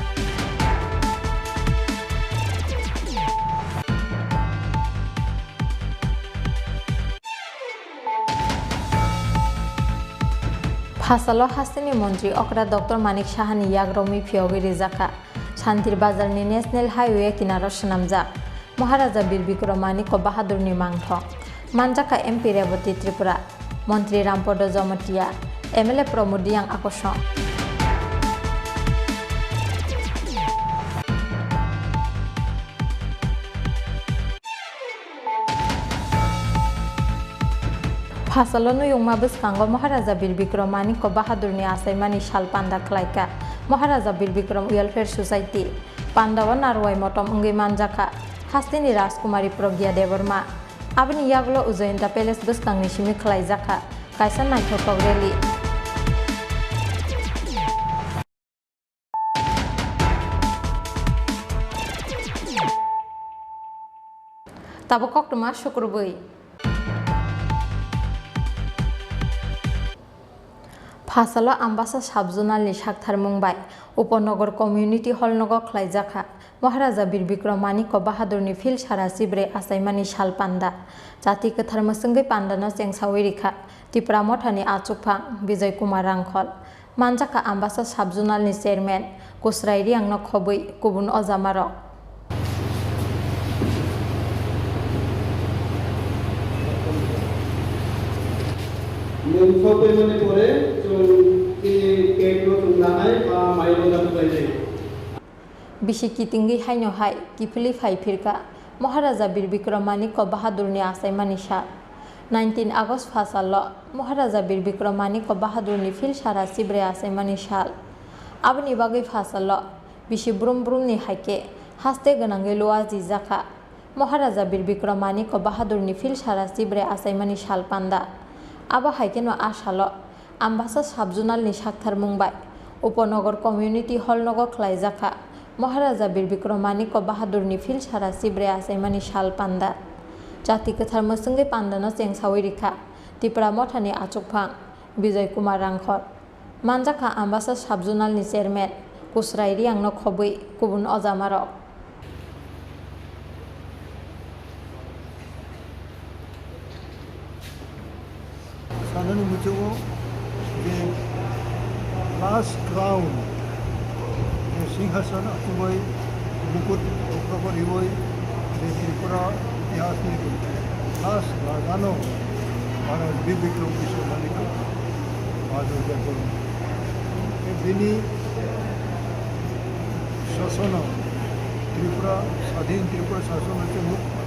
Phasalo hasteni montri okra Doctor Manik Sahani yagromwi phiyogwi rijakha. Santir Bazarni National Highway kinaro swnamjak Maharaja Bir Bikram Manikya Bahadurni mangthok. Manjakha M P Rebati Tripura, Montri Rampodo Jamatia, M L A Pramod Reang akosong. Phasalo nuyungma bwskango Maharaja Bir Bikram Manikya Bahadurni achaimani sal panda khlaikha Maharaja Bir Bikram Welfare Society. Pandao narwai motom wngwi manjakha hasteni Rajkumari Pragya Debbarma. Aboni yagulo Ujayanta Palace bwskangni simi khlaijakha kaisa naithothok rally. Tabuk koktwma sukrubwi. Phasalo Ambasa Sub-Zonalni saktharmung bai Upanagar Community Hall nogo khlaijakha Maharaja Bir Bikram Manikya Bahadurni phil sara chibre achaimani sal panda. Jati kwthar mwswngwi pandano chengsawi rikha Tipra Mothani achukphang Bijoy Kumar Rangkhol. Manjakha Ambasa Sub-Zonalni Chairman Kusrai Riangno khobwi kubun ojamarok. Nwng khobwi mani pore chwng tini cake no chwng nanai ba mairok jam khlainai. Bisi kitingwi haino hai kiphilwi phai phirkha Maharaja Bir Bikram Manikya Bahadurni achaimani sal. Nineteen August phasalo Maharaja Bir Bikram Manikya Bahadurni phil sara chibre achaimani sal. Aboni bagwi phasalo bisi brum brumni haikhe haste gwnangwi luajijakha Maharaja Bir Bikram Manikya Bahadurni phil sara chibre achaimani sal panda. Abo haikheno a salo Ambasa Sub-Zonalni saktharmung bai Upanagar Community Hall nogo khlaijakha Maharaja Bir Bikram Manikya Bahadurni phil sara chibre achaimani sal panda. Jati kwthar mwswngwi pandano chengsawi rikha Tipra Mothani achukphang Bijoy Kumar Rangkhol. Manjakha Ambasa Sub-Zonalni Chairman Kusrai Riangno khobwi kubun ojamarok. Sanani muchungo je last crown, je singhasan achugwi mukut rokrobo riwi je Tripura itihasni last rajano Maharaj Bir Bikram Kishore Manikya Bahadur Debbarma. Bini Sasono, Tripura, Sadhin Tripura Sasono chwng nukha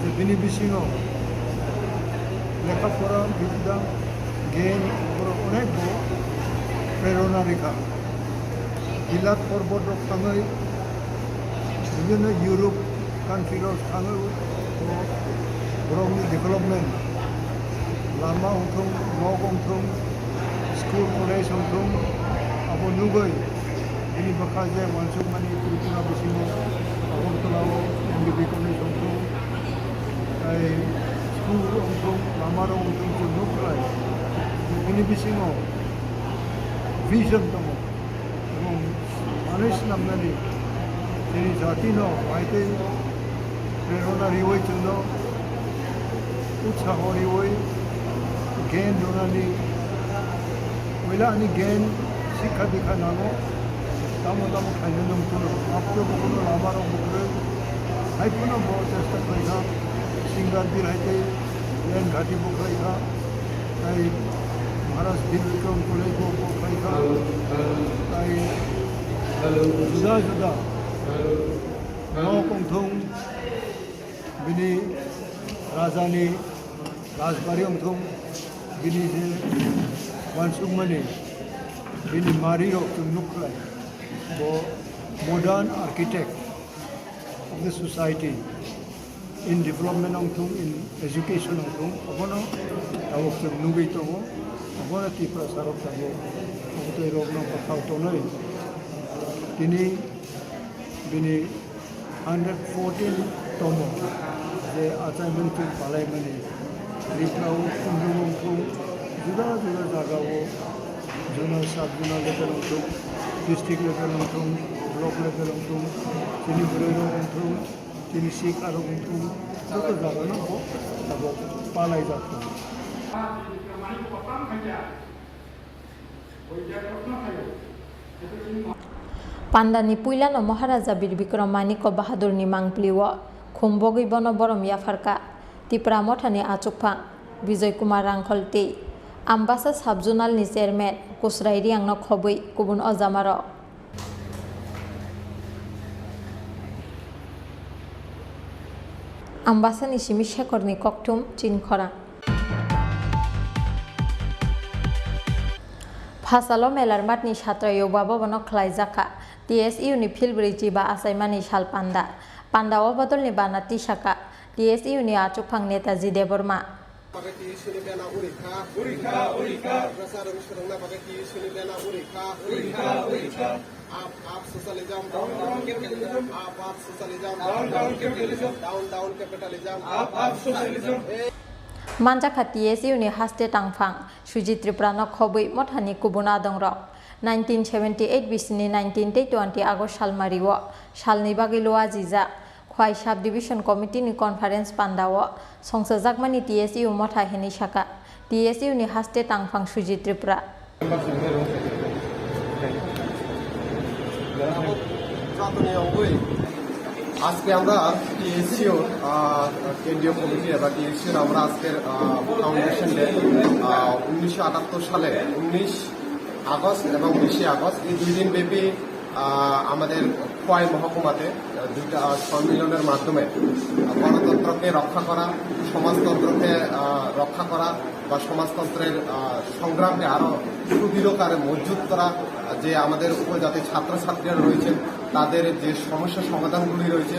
je bini bisingo lekha pora, bidya, gyan, borok onek bo prerona rikha. Hilat porbot rok thangwi, bibhinno Europe country rok thangwi borokni development, lama wngthung, nok wngthung, school college wngthung, abo nugwi bini bwkha je uansukmani Tripura bisingo Agartala o M B B college wngthung, tei school wngthung, lama rok wngthung, chwng nuk khlai. Bini bisingo vision tongo. Ebong manwi swnamnani chini jatino baitwi prerona riwi chwngno utsaho riwi gyan rwnani, puila ani gyan sikha dikha nango, tamo tamo khaina nung phano, apto bukuno lama rok bukrwi, hai phano bo chesta khlaikha, singer bir hai tei lane ghati bo khlaikha. Tai Maharaj Bir Bikram Kolai bo bo khlaikha. Tai juda juda nok wngthung, bini rajani rajbari wngthung, bini je uansukmani, bini mari rok chwng nuk khlai. Bo modern architect of the society. In development wngthung, in education wngthung, abono tabuk chwng nugwi tongo, abono Tiprasa rok tabuk, abotwi rokno bwkhao tonwi tini bini hundred fourteen tomo je achaimani chwng palaimani, Tripura o Kundung wngthung, juda juda jagao, zonal, sub zonal level wngthung, district level wngthung, block level wngthung, chini bwrwi rok wngthung, chini sikha rok wngthung, joto jagano bo tabuk palaijak tongo. Pandani puilano Maharaja Bir Bikram Manikya Bahadurni mangpli o khum bogwi bono borom yapharkha Tipra Mothani achukphang Bijoy Kumar Rangkhol tei Ambasa Sub-Zonalni Chairman Kusrai Riangno khobwi kubun ojamarok. Ambasani simi Shekhorni kokthum chinkhorang. Phasalo Melarmatni Chhatra Yuba Bhavan-o khlaijak kha T S U ni philbrwi chiba achaimani sal panda. Panda-o bodolni bana tisakha T S U ni achukphang Netaji Debbarma. Bagwi T S U ni bana uri kha. Uri kha, uri kha. Madrasa rwng swrwngna bagwi T S U ni bana uri kha. Uri kha, uri kha. Up, up socialism. Down, down capitalism. Up, up socialism. Down, down capitalism. Down, down capitalism. Up, up socialism. Manjakha T S U ni haste tangphang Sujit Tripura no khobwi mothani kubun adongrok. Nineteen seventy eight bisini nineteen tei twenty August salmario salni bagwi luajijak. Khwai Sub Division Committee ni conference pandao songchajakmani T S U motha hinwi sakha T S U ni haste tangphang Sujit Tripura. আজকে আমরা টিএসইউ, আহ, কেন্দ্রীয় কমিটি বা টিএসইউর আমরা আজকের, আহ, foundation day, আহ, উনিশশো আটাত্তর সালে, উনিশ আগস্ট এবং বিশে আগস্ট, এই দুই দিন ব্যাপী, আহ, আমাদের খোয়াই মহকুমাতে, আহ, দুইটা, আহ, সম্মেলনের মাধ্যমে, আহ, গণতন্ত্রকে রক্ষা করা, সমাজতন্ত্রকে, আহ, রক্ষা করা বা সমাজতন্ত্রের, আহ, সংগ্রামকে আরো সুদৃঢ় করে মজবুত করা, আহ, যে আমাদের উপজাতি ছাত্রছাত্রীরা রয়েছেন, তাদের যে সমস্যা সমাধানগুলি রয়েছে,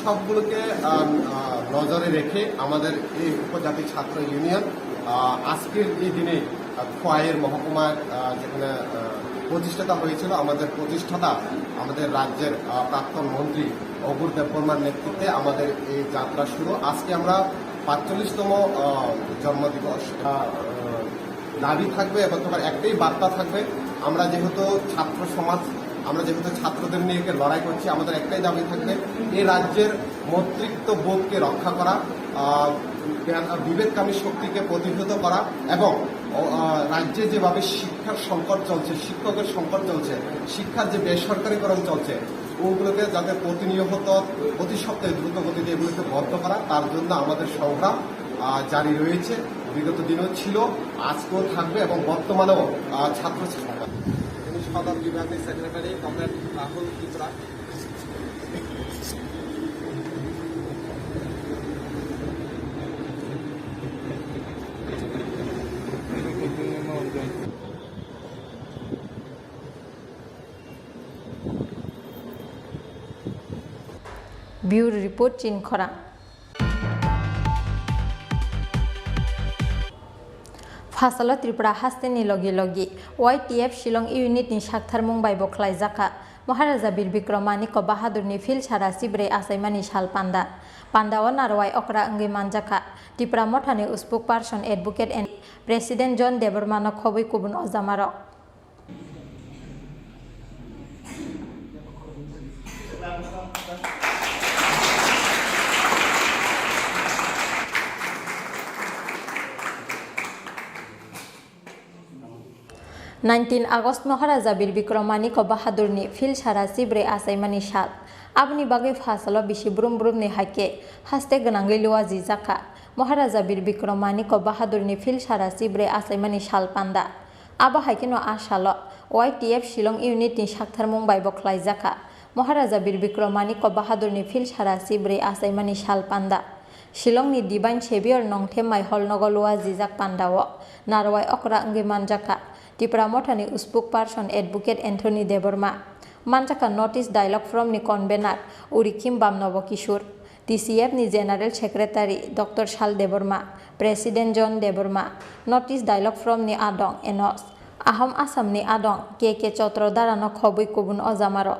সবগুলোকে, আহ, আহ, নজরে রেখে আমাদের এই উপজাতি ছাত্র ইউনিয়ন, আহ, আজকের এই দিনে, আহ, খোয়াইয়ের মহকুমার, আহ, যেখানে, আহ, প্রতিষ্ঠাতা হয়েছিল, আমাদের প্রতিষ্ঠাতা, আমাদের রাজ্যের, আহ, প্রাক্তন মন্ত্রী অগুর দেববর্মার নেতৃত্বে আমাদের এই যাত্রা শুরু। আজকে আমরা পাঁচচল্লিশতম, আহ, জন্মদিবস, আহ, দাবি থাকবে এবং তোমার একটাই বার্তা থাকবে, আমরা যেহেতু ছাত্র সমাজ, আমরা যেহেতু ছাত্রদের নিয়ে একটা লড়াই করছি, আমাদের একটাই দাবি থাকবে, এই রাজ্যের মতৃত্ব বোধকে রক্ষা করা, আহ, বিবেককামী শক্তিকে প্রতিহত করা এবং, আহ, রাজ্যে যেভাবে শিক্ষার সংকট চলছে, শিক্ষকের সংকট চলছে, শিক্ষার যে বেসরকারীকরণ চলছে, ওগুলোকে যাতে প্রতিনিয়ত, প্রতি সপ্তাহে দ্রুত গতিতে এগুলোকে বন্ধ করা, তার জন্য আমাদের সংগ্রাম, আহ, জারি রয়েছে। বিগত দিনেও ছিল, আজকেও থাকবে এবং বর্তমানেও, আহ, ছাত্র সংগ্রাম। তিনি সদর বিভাগের secretary comrade Rahul Tripura. Bureau Report, Chinkhorang. Phasalo Tripura hasteni logi logi Y T F Shillong unit ni saktharmung bai bo khlaijakha Maharaja Bir Bikram Manikya Bahadur ni Philsara Sibrwi achaimani sal panda. Panda o narwai okra wngwi manjakha Tipra Mothani spokesperson advocate and President John Debbarma no khobwi kubun ojamarok. Nineteen August Maharaja Bir Bikram Manikya Bahadurni Philsara Sibrwi achaimani sal. Aboni bagwi phasalo bisi brum brumni hai khe haste gwnangwi luajijak kha Maharaja Bir Bikram Manikya Bahadurni Philsara Sibrwi achaimani sal panda. Abo hai kheno a salo Y T F Shillong unit ni saktharmung bai bo khlaijak kha Maharaja Bir Bikram Manikya Bahadurni Philsara Sibrwi achaimani sal panda. Shillongni Divine Saviour Nongthem Mai Hall nogo luajijak pandao narwai okra wngwi manjak kha Tipra Mothani spokesperson Advocate Anthony Debbarma. Manjak kha North East Dialogue Forum ni convener Urikhim Bam Nobo Kishore. T C F ni General Secretary Doctor Sal Debbarma, President John Debbarma, North East Dialogue Forum ni adong Enos, Ahom Assam ni adong K K Chotrodara no khobwi kubun ojamarok.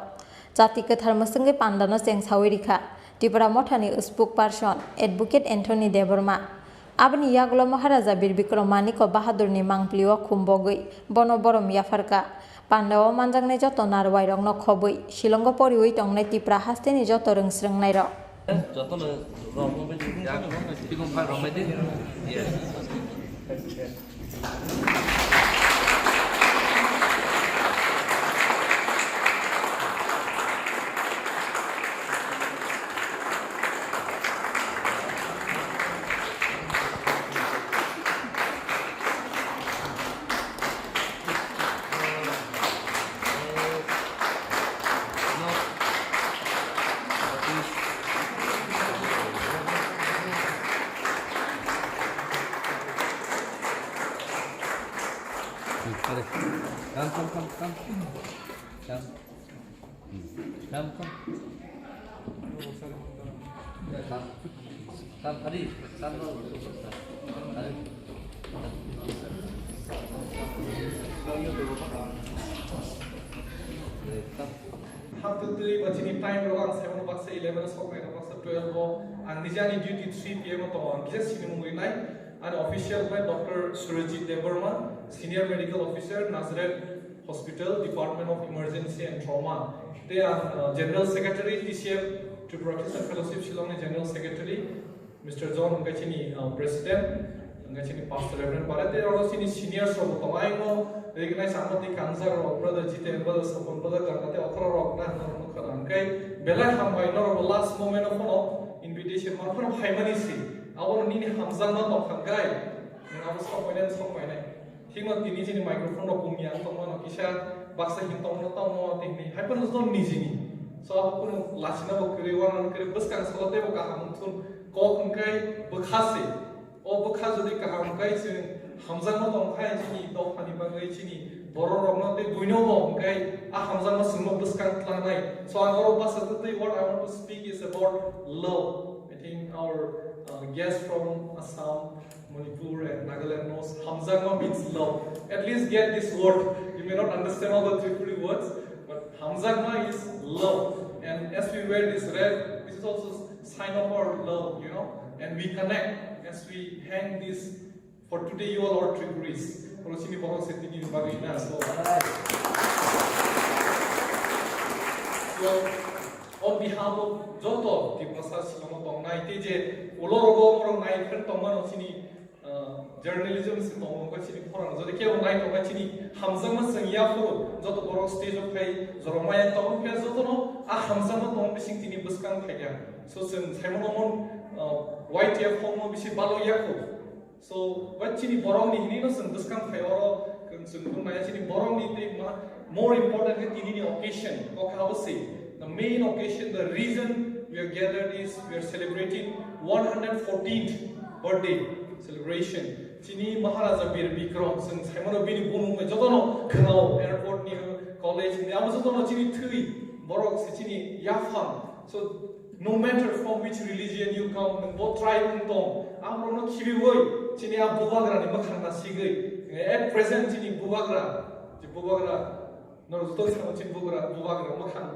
Jati kwthar mwswngwi panda no chengsawi rikha Tipra Mothani spokesperson Advocate Anthony Debbarma. Aboni yagulo Maharaja Bir Bikram Manikya Bahadurni mangpli o khumbogwi bono borom yapharkha. Pandao manjaknai joto narwai rokno khobwi Shillongo poriwi tongnai Tipra hasteni joto rwngsrwngnairok. Jotono rok wngwi tongkha, tibung phai romai di. Yes. Come. Come. Come, come. Come, come, Hari. Come, no. Hari. Come. Hamtwtwi ba chini time rok ang seven baksa eleven o soknai, baksa twelve o ang nijani duty three P M o tongo, ang kisa sinimung rinai. Ani official bai Doctor Surajit Debbarma, Senior Medical Officer, Nazareth Hospital, Department of Emergency and Trauma. Tei ang, uh, General Secretary, T C F, Tripura Christian Fellowship Shillong ni General Secretary, Mister John hwnkhe chini, uh, President, hwnkhe chini Pastor Reverend Bare, tei oro chini seniors rok bo tongo, ayno recognize ang tei kanjak rok, Brother Jiten, Brother Sopon, Brother Ganga, tei okra rok na hwnna rok nukha hwnkhe belai hambai norok bo last moment o phano invitation man phano phaimani si, abono nini hamjakma tongkha hwnkhe, nwng abo sok painai, sok painai. Thikno tini chini microphone rok kumya wng tongmano kisa baksa hin tongmano tamo tini hai phano joto nijini. So abo kunu lachina bo kwrwi, warna kwrwi, bwskang salo teibo kaham wng thun kok hwnkhe bwkha se. O bwkha jodi kaham hwnkhe chwng hamjakma tong khai chini dophani bagwi chini borok rokno tei buino bo hwnkhe a hamjakma chwngno bwskang tlangnai. So ang oro basa twi what I want to speak is about love. I think our, uh, guest from Assam, Manipur and Nagaland knows hamjakma means love. At least get this word. You may not understand all the Tripuri words, but hamjakma is love. And as we wear this red, this is also sign of our love, you know. And we connect as we hang this for today you all are Tripuris. Oro chini borok se tini bagwi na. So, so on behalf of joto Tiprasa Shillong o tongnai tei je ulo rogo borok nai phen tongmano chini, uh, journalism se tongo, ba chini khorang jodi kebo nai tongo chini hamjakma chwng yaphuru joto borok stage o phai jorok maya tongo khe jotono a hamjakma tong bising tini bwskang phaikha. So chwng saimano mon, uh, Y T F hokno bisi balo yakho. So, ba chini borokni hinwi no chwng bwskang phai oro chwng nuknai chini borokni tei ma-, more important khe tinini occasion, o kha bo se. The main occasion, the reason we are gathered is we are celebrating one hundred fourteenth birthday celebration. Chini Maharaja Bir Bikram, chwng saimano bini bumung bai jotono khwnao airport ni, college ni, abo jotono chini thwi borok se chini yaphang. So, no matter from which religion you come, nwng bo tribe wng tong, ang borokno khibiwi chini a bubagrani mwkhang nasigwi, at present chini bubagra, je bubagra, norok joto samo chini bubagra, bubagra mwkhang,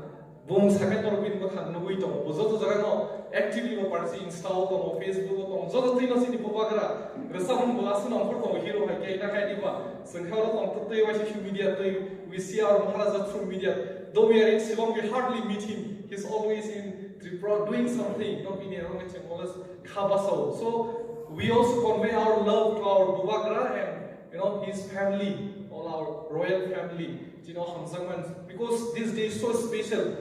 bumung sakhe norok bini mwkhang nugwi tongo. Bo joto jagano actively bo parsi, Insta o tongo, Facebook o tongo, joto twino chini bubagra rwchapmung bo aswk nongkhor tongo, hero hai khe na hai diba, chwng khe oro tong twi waisa social media twi, we see our Maharaja through media. Though we are in Shillong, we hardly meet him. He's always in Tripura doing something. Not in Yarong, it's always Khabasao. So we also convey our love to our Bubagra and, you know, his family, all our royal family. You know, Hamzangman, because this day is so special.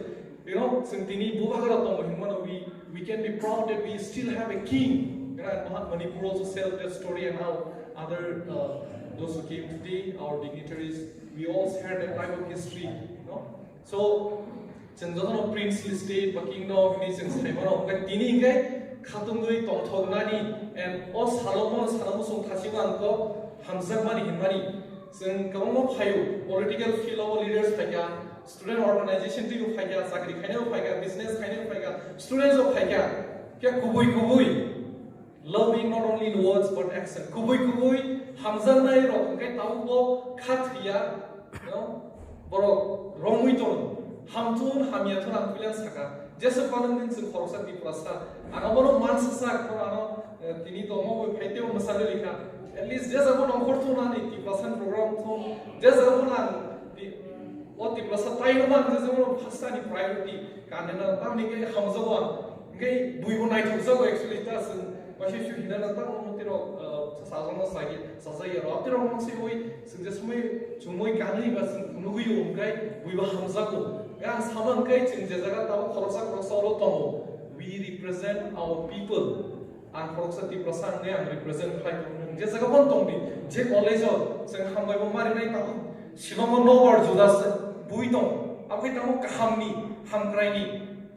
You know, chwng tini Bubagra tongo hinmano, we, we can be proud that we still have a king. You know, and Maha-, Manipur also tells that story and how other, uh, those who came today, our dignitaries, we all share that type of history. You know? So, chwng jotono princely state ba kingdom hinwi chwng saimano, hwnkhe tini hwnkhe khatungwi tongthoknani and o salo bono salo muchung thachima ang kok hamjakmani hinmani. Chwng kwbangma phaio, political field o leaders phaikha, student organization twibo phaikha, chakri khainaibo phaikha, business khainaibo phaikha, students bo phaikha. Khe kubui kubui, loving not only in words but action. Kubui kubui hamjaknai rok hwnkhe tabukbo kha thwiya, you know, borok romwi tongo. Hamthun hamya thun ang puilan saka. Jesa panang din chwng khoroksa Tiprasa. Ano bono mansa sak, ano, eh, tini to mo phai tebo mwsali likha. At least jesa bono khorthun ani Tiprasa program thun. Jesa bono ang ti-, o Tiprasa taino man jesa bono first ani priority. Kanena tamni khe hamjago ang. Hwnkhe buibo naithokjago actually ta chwng waisa su hinana tamo mutirok, uh, sajagno sagi, sajagya rok. Atirok mangsi ui chwng je sumui chumui kanwi ba chwng phunugwi o hwnkhe buibo hamjago. Hwnkhe ang sama hwnkhe chwng je jaga tamo khoroksa khoroksa oro tongo. We represent our people. Ang khoroksa Tiprasa hwnkhe ang represent khlai tongo. Je jaga bono tongdi, je college o chwng hambai bo marinai tamo. Shillong o nobar juda se bui tongo. Aboni tamo kahamni, hamkraini.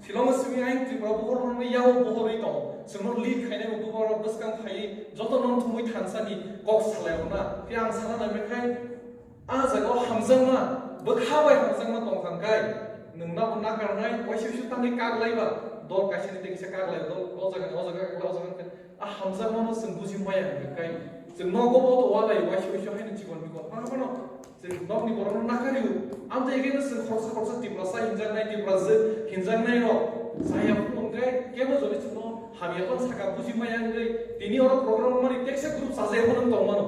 Shillong o simi ayang Tripura buhor rokni yago buhorwi tongo. Chwngno lead khainai bo buhor rok bwskang phaiwi joto non thumwi thansani kok salai rwna. Phiya ang sana naimekhai, a jaga o hamjakma Bwkha bai hamjakma tongkha hwnkhe, nwng nabo nakarnai, waisa waisa tangwi kaklaiba, dol kaisani tei kisa kaklai, dol o jaga ni, o jaga kaklai, o jaga kaklai. A hamjakmano chwng buji maya hwnkhe kai. Chwng nogo bo to walai, waisa waisa haino chikon mikon. Ano phano chwng nokni borokno nakario. Amtwi khe chwng khoroksa khoroksa Tiprasa hinjaknai, Tiprajwk hinjaknai rok. Chaya phuru hwnkhe kebo joni chwngno hamya phano saka buji maya hwnkhe. Tini oro program mani teksa group chajaya phano tongmano.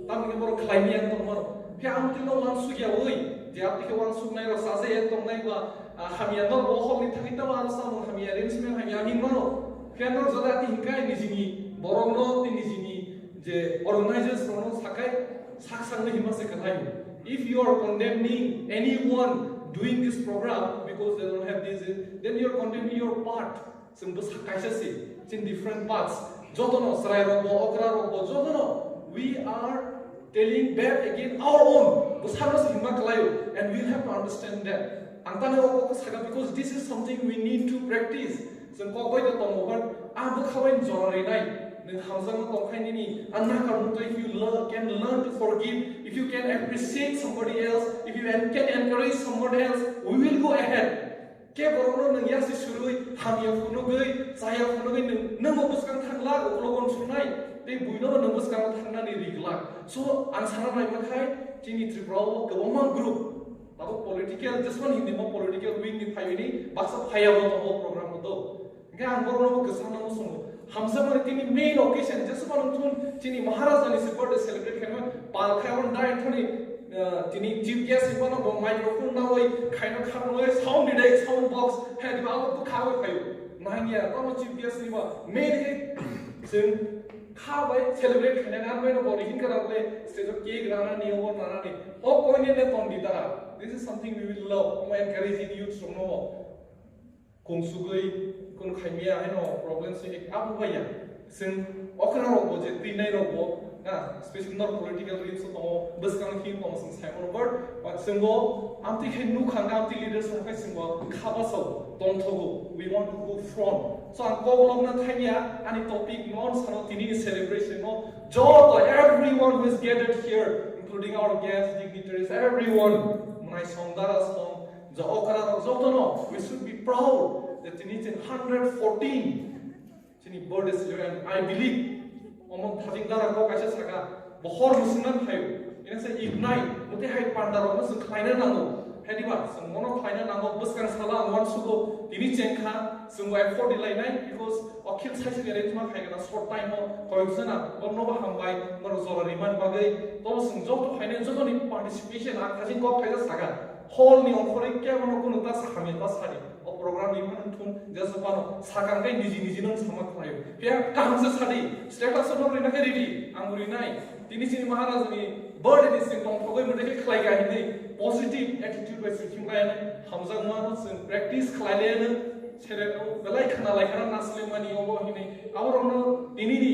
Tamni khe borok khlai maya tongmano. Khe ang tino uansukya oi, je apni khe uansuknai rok chajaya tongnai ba, ah, hamya no bo hokni thangwi tamo aro samung hamya, arrangement hamya hinmano. Khe norok jodi ati hinkai nijini borokno tei nijini je organizers rokno sakai sak sakno hinma se kwlai. If you are condemning anyone doing this program because they don't have this, then you are condemning your part. Chwng bwsa kaisa se, chini different parts. Jotono, chwrai rokbo, okra rokbo, jotono, we are telling back again our own. Bwsano se himma kwlaio, and we'll have to understand that. Ang tani o kok saka because this is something we need to practice. Chwng kok bai to tongo, but ang bwkha bai jora rinai. Nwng hamjakma tongkha nini, ang nakar mutwi, if you learn, can learn to forgive, if you can appreciate somebody else, if you en-, can encourage somebody else, we will go ahead. Khe borokno nwng yasi surwi, hamya phunugwi, chaya phunugwi nwng, nwngbo bwskang thang glak, uklogo unsuknai, tei buinobo nwng bwskango thangnani ri glak. So, ang sana naima khai, chini Tripura o kwbangma group, abo political, jesmani hindi mo political wing ni phaiwi ni, baksa phaiya bo tongo program o do. Hingke ang borokno bo kwchangno muchungo. Hamjakmani tini main occasion, jesmano thun chini Maharaja ni se birthday celebrate khaima, pal khai abo dai thani, ah, tini chief guest ni bono bo microphone nawi, khaino kharnoi, sound didai, sound box, hai diba abo bwkha abo khayo. Nangya, tamo chief guest ni ba, main khe chwng kha bai celebrate khaina nang bai no bo ring kana bai stage o cake rana ni, obo rana ni. O koine ne ton di dara. This is something we will love. Omo encouraging youth rok no. Kungsugwi kunu khaimya haino problem se ek abo baya. Chwng okra rok bo je twinai rok bo, na, special nor political reels o tongo, bwskang hin tongo chwng saimano, but, but chwng bo amtwi khai nukha hwnkhe amtwi leaders rok khai chwng bo kha basa tongthogo. We want to go front. So ang kok lokna thangya ani topic non sano tini ni celebration no joto everyone who is gathered here, including our guests, dignitaries, everyone. Mwnai song dara song, je okra rok jotono, we should be proud that tini chini hundred fourteen chini birthday celebrate, and I believe omo thajing dara kok kaisa saka, bo hor musungna phaio, ina se ignite, mute hai panda rok no se khlaina nango, hai diba, se mono khlaina nango, bwskang sala ang uansugo, tini chengkha, chwng bai afford lainai, because o khil saisani arrangement khai kana short time o koyok jana, borno bo hambai, norok jora rimani bagwi, tobo chwng joto phainai jotoni participation, ang thajing kok khaijak saka, hall ni ongkhorwi kebono kunu ta samya ta sadi, o program ni manu thung jesa pano sakang kai niji niji nang sama khlaio, phiya kaham se sadi, status no rina khe ready, ang rinai, tini chini Maharaj ni birthday ni sing tongthogwi mode khe khlai ga hinwi positive attitude bai sing thim khlai hamjakma no chwng practice khlai le no. Sere belai khna lai khna nasle mani obo hini. Abo rokno tini ni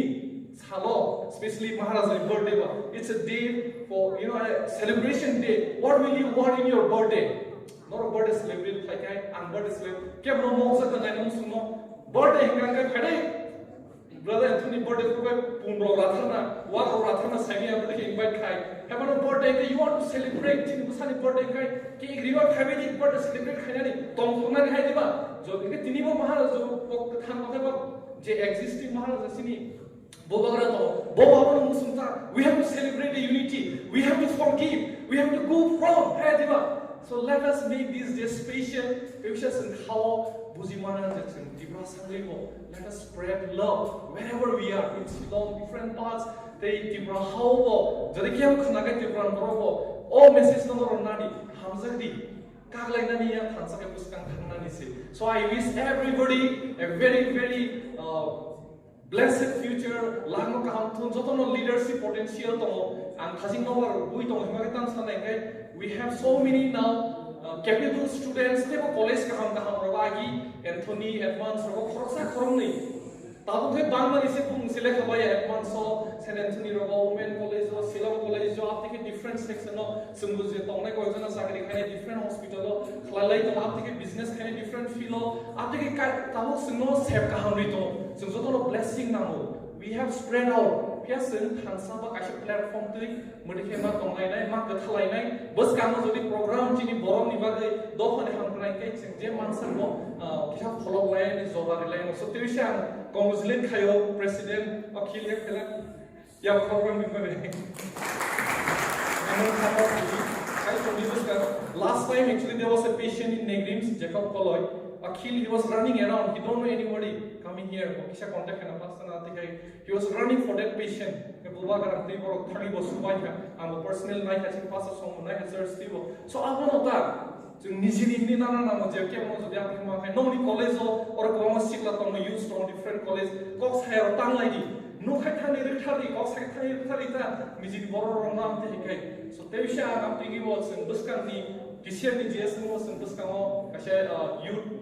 salo, specially Maharaj ni birthday ba, it's a day for, you know, a celebration day. What will you want in your birthday? Noro birthday celebrate khai khai, ang birthday celebrate. Kebno moksa ka nai nung suno birthday hingka hingka phadai. Brother Anthony birthday ko kai pun rok ratharna, wa rok ratharna sami ang birthday invite khai. Hemano birthday ke you want to celebrate, tini busani birthday khai. Ke igriwa khai bai di birthday celebrate khai nani, tong tong nani hai diba. Jodi ke tini bo Maharaj jo pok than ko ba je existing Maharaj sini. Bo bagra to, bo bagra musung ta. We have to celebrate the unity. We have to forgive. We have to go from. Hai diba. So let us make this day special. Special sing khao buji mana je sing Tiprasa sangli bo. Let us spread love wherever we are, in Shillong, different parts, tei Tripura hao bo, jodi khe ang khna khe Tripura borok bo, o message no rw nani, hamjak di, kaglai nani ya thansa khe bwskang thang nani se. So I wish everybody a very, very, uh, blessed future, langno kaham thun, jotono leadership potential tongo, ang thajing no bar bui tongo, hima khe tang sanai khe, we have so many now, uh, capable students, tei bo college kaham kaham rok agi, Anthony, Edmonds rok khoroksa khoroknwi. Tabuk khe bangmani se bumung se lekha bai advance o, Saint Anthony rogo, Women College o, Shillong College o, apni khe different section o, chwngbo je tongnai koi jana chakri khainai different hospital o, khlai lai tongo, apni khe business khainai different field o, apni khe kai-, tabuk chwngno sep kaham ri tongo, chwng jotono blessing nango. We have spread out. Phiya chwng thansa ba kaisa platform twi mwdikhe ma tonglainai, ma kwthalainai, bwskango jodi program chini borokni bagwi dophani hamkrai khe chwng je mansa bo, ah, kisa pholok lainai, joba ri lainai. So, tei se ang congratulate khaio President Akhil Yakhela. Ya program ni mane. Ano khata twi, kai tongni bwskang. Last time actually there was a patient in Negrims, Jacob Koloi. Akhil, he was running around, he don't know anybody coming here. Bo kisa contact khana pastor na twi khai. He was running for that patient. Ke bubagra twi borok thani bo subai kha. Ang bo personal nai kha, chini pastor song nai kha, church twi bo. So abo no ta. Chwng nijini hini nana namo je kebo no jodi ang thangma khai. Nokni college o oro kwbangma sikla tongo, youth tongo, different college. Kok saya ro tang lai di. Nuk khai thani rwk thar di, kok sai thani rwk thar di ta. Nijini borok rok nam te hikai. So tei bisa ang twi bo chwng bwskang ni T C R ni G S mo chwng bwskango kaisa, uh, youth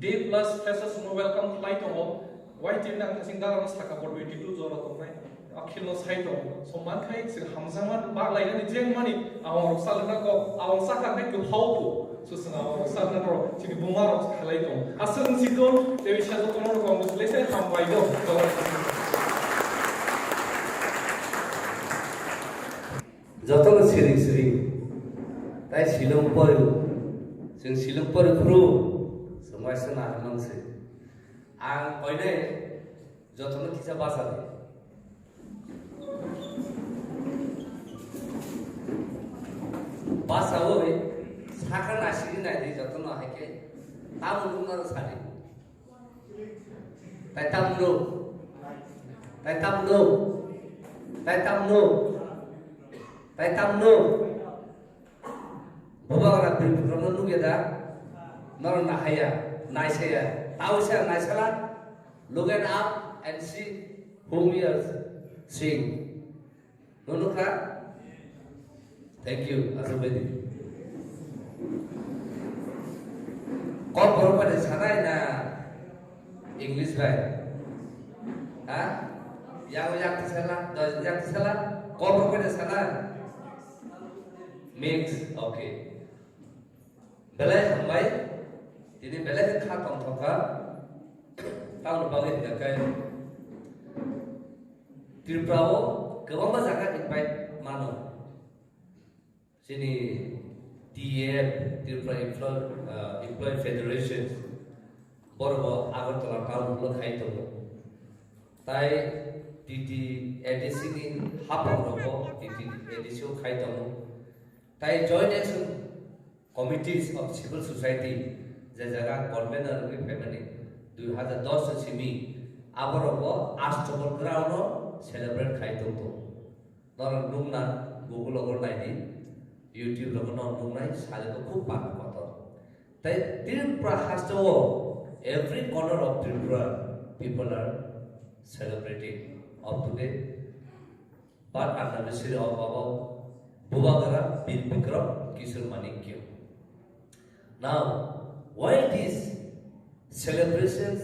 Day plus freshers no welcome khlai tongo. Y T F ni ang thasing dara no saka bo twenty two jora tongnai. Akhil no sai tongo. So man khai sir hamjama bak lai nani jeng mani awang rok sal na ko awang saka khai ko hau ko. So sir awang rok sal na ko chini buma rok khlai tongo. Aswk wng si ton, tewi sa joto no congratulation, hambai do. Jotono siring siring. Tai silung pori, sing silung pori phuru, semua sena hanang se. Ang koine jotono kisa basa de. Basa oi, saka nasiri nai di jotono hai ke. Tamu nungna sari. Tai tamno. Tai tamno. Tai tamno. Tai tamno. Bubagra Birbikromno nukya da? Norok nahaya, naisaya. Tausa naisala. Look and up and see whom we are seeing. Nukha? Thank you, aswk bai di. Kokborok bai sanai na English bai? Ha? Yang yang tisala, do yang tisala. Kokborok bai sanai. Mix, okay. Belai hambai, tini belai khe kha tongthokha, tamoni bagwi hwnkha khe Tripura o kwbangma jaga invite mano. Chini T E F, Tripura Employ-, ah, Employee Federation, borok bo Agartala town hall o khai tongo. Tai T T A D C ni haphang rogo T T A D C o khai tongo. Tai Joint Action Committees of Civil Society, je jaga convener wngwi phaimani dui hazar dos ni simi, aborok bo Ashtabal ground o celebrate khai tongtong. Norok nukna Google o naidi, YouTube rogo norok nuknai, sale bo khub bana kotor. Tai Tripura haste o, every corner of Tripura, people are celebrating of today. But anniversary of our Bubagra Bir Bikram Kishore Manikya. Now, why this celebration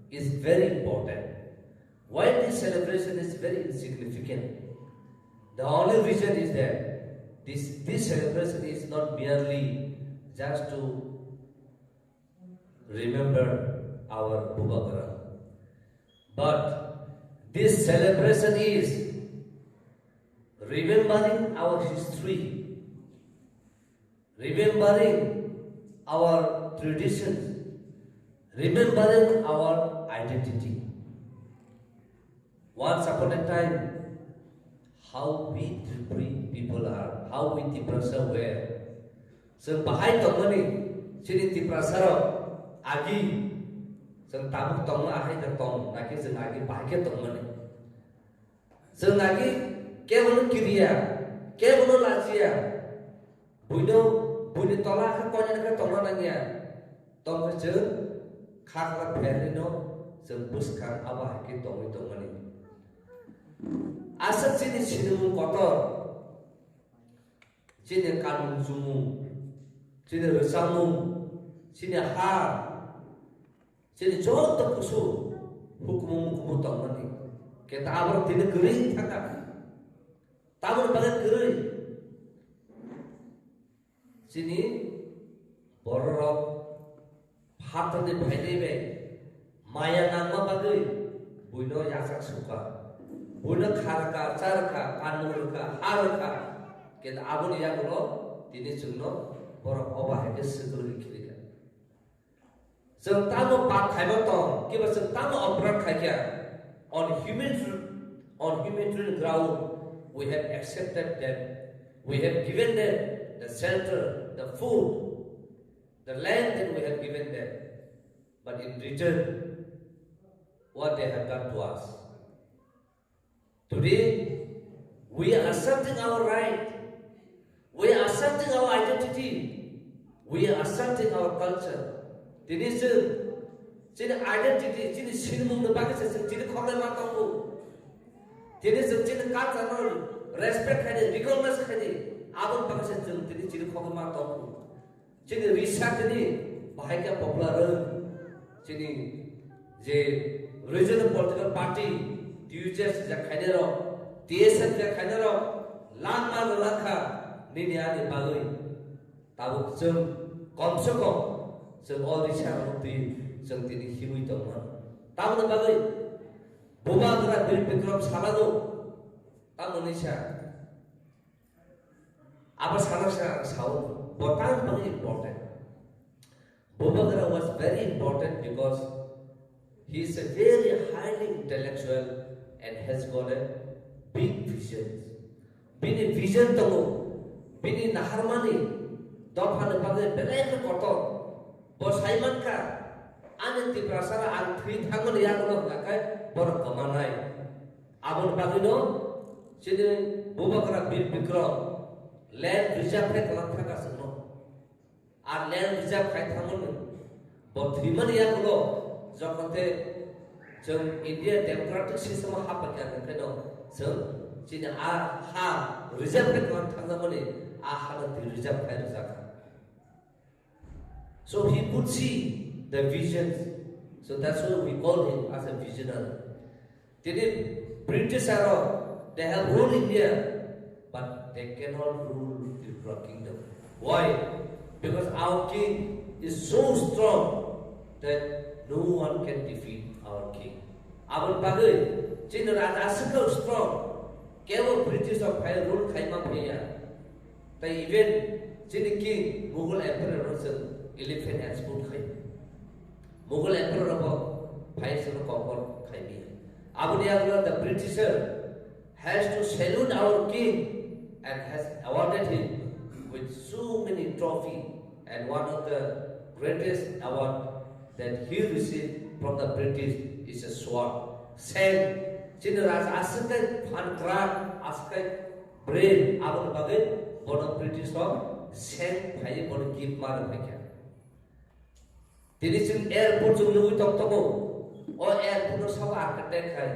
is very important? Why this celebration is very significant? The only reason is that this, this celebration is not merely just to remember our Bubagra. But this celebration is remembering our history, remembering our traditions, remembering our identity. Once upon a time, how we Tripuri people are, how we Tiprasa were. Chwng bahai tongmani, chini Tiprasa rok agi, chwng tabuk tongma ahai khe tong, naki chwng agi bahai khe tongmani. Chwng agi kebono kiriya, kebono lachiya. Buino, buini tola khe koinani khe tongna nangya. Tongkhe chwng khakla pherrino chwng bwskang abo hai khe tongwi tongmani. Aswk chini sinimung kotor, chini kanmung chumung, chini rwchapmung, chini ha, chini joto kusu hukumu mukumu tongmani. Khe ta aborok tini kwrwi thangkha. Tamoni bagwi kwrwi? Chini bororok phatarni phainai bai maya nangma bagwi buino yachak sukha. Buino kha rwkha, cha rwkha, kanmung rwkha, ha rwkha. Kintu aboni yagulo tini chwngno borok obo hai khe swkang rwkha. Chwng tamo pap khaibo tong, kiba chwng tamo oporad khaikha, on human, on humanitarian ground, we have accepted them, we have given them the shelter, the food, the land that we have given them. But in return, what they have done to us? Today, we are asserting our right. We are asserting our identity. We are asserting our culture. Tini chwng chini identity, chini sinimung ni bagwi se chwng chini khornai ma tongo. Tini chwng chini culture no respect khaidi, recognize khaidi. Aboni bagwi se chwng tini chini khornai ma tongo. Chini risa tini bahai khe popular wng. Chini je regional political party, T U J S ja khainai rok, T S F ja khainai rok, langma rwlangkha nini ani bagwi. Tabuk chwng kom se kom chwng o risa rok twi chwng tini himwi tongma. Tamoni bagwi Bubagra Bir Bikram salago, tamoni sa. Abo sana sa sao, bo tang bang important. Bubagra was very important because he is a very highly intellectual and has got a big vision. Bini vision tongo, bini naharmani dophani bagwi belai khe kotor. Bo sai mankha, ani Tiprasara ang thwi thangmani yagulo hwnkha khe borok kwmanai. Aboni bagwino chini Bubagra Bir Bikram land reserve khai kwlak thangkha chwngno. Ar land reserve khai thangmani bo thwimani yagulo jokhon te chwng India democratic system o hapbaikha hwnkheno chwng chini a ha reserve khai kwlak thangjakmani a hano twi reserve khai rwjakha. So he could see the visions. So that's why we call him as a visionary. Tini British aro, they have ruled India, but they cannot rule Tripura kingdom. Why? Because our king is so strong that no one can defeat our king. Aboni bagwi chini raja aswk strong, kebo British rok phai rule khaima phaiya. Tai even chini king Mughal emperor rok chwng elephant head spoon khai. Mughal emperor rok bo phai chwng kokor khai mi. Aboni yagulo the Britisher has to salute our king and has awarded him with so many trophy, and one of the greatest award that he received from the British is a sword. Same, chini raja aswk khe phan kwrak, aswk khe brave, aboni bagwi bono British rok same phaiwi bono gift ma rwphaikha. Tini chwng airport chwng nugwi tongtongo. O airport no sabo architect khai,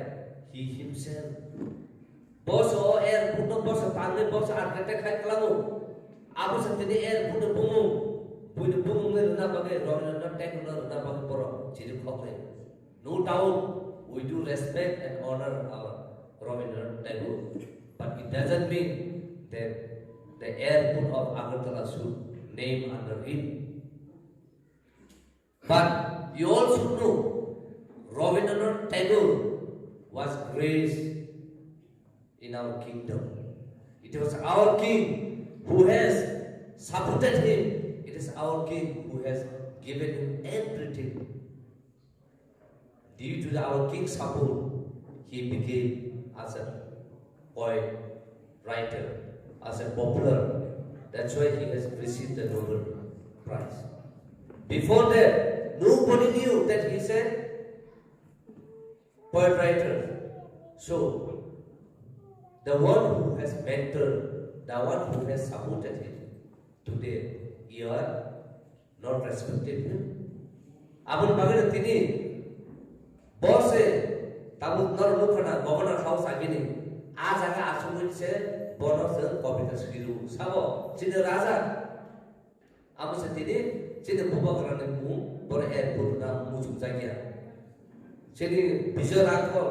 he himself. Boso o airport no boso tangwi boso architect khai kwlango. Abo se tini airport ni bumung, buini bumung ni rwna bagwi, Rabindranath Tagore no rwna bagwi borok chiri khokle. No doubt, we do respect and honor our Rabindranath Tagore, but it doesn't mean that the airport of Agartala should name under him. But you also know, Rabindranath Tagore was raised in our kingdom. It was our king who has supported him. It is our king who has given him everything. Due to the, our king's support, he became as a poet, writer, as a popular. That's why he has received the Nobel Prize. Before that, nobody knew that he's a poet writer. So, the one who has mentored, the one who has supported him, today you are not respected him. Aboni bagwi no tini bo se tabuk norok nukha na Governor House agini a jaga achugwi se bono chwng kobita swiru sabo chini raja. Abo se tini chini bubagrani mung bono airport na muchung jakya. Chini Bijoy Rangkhol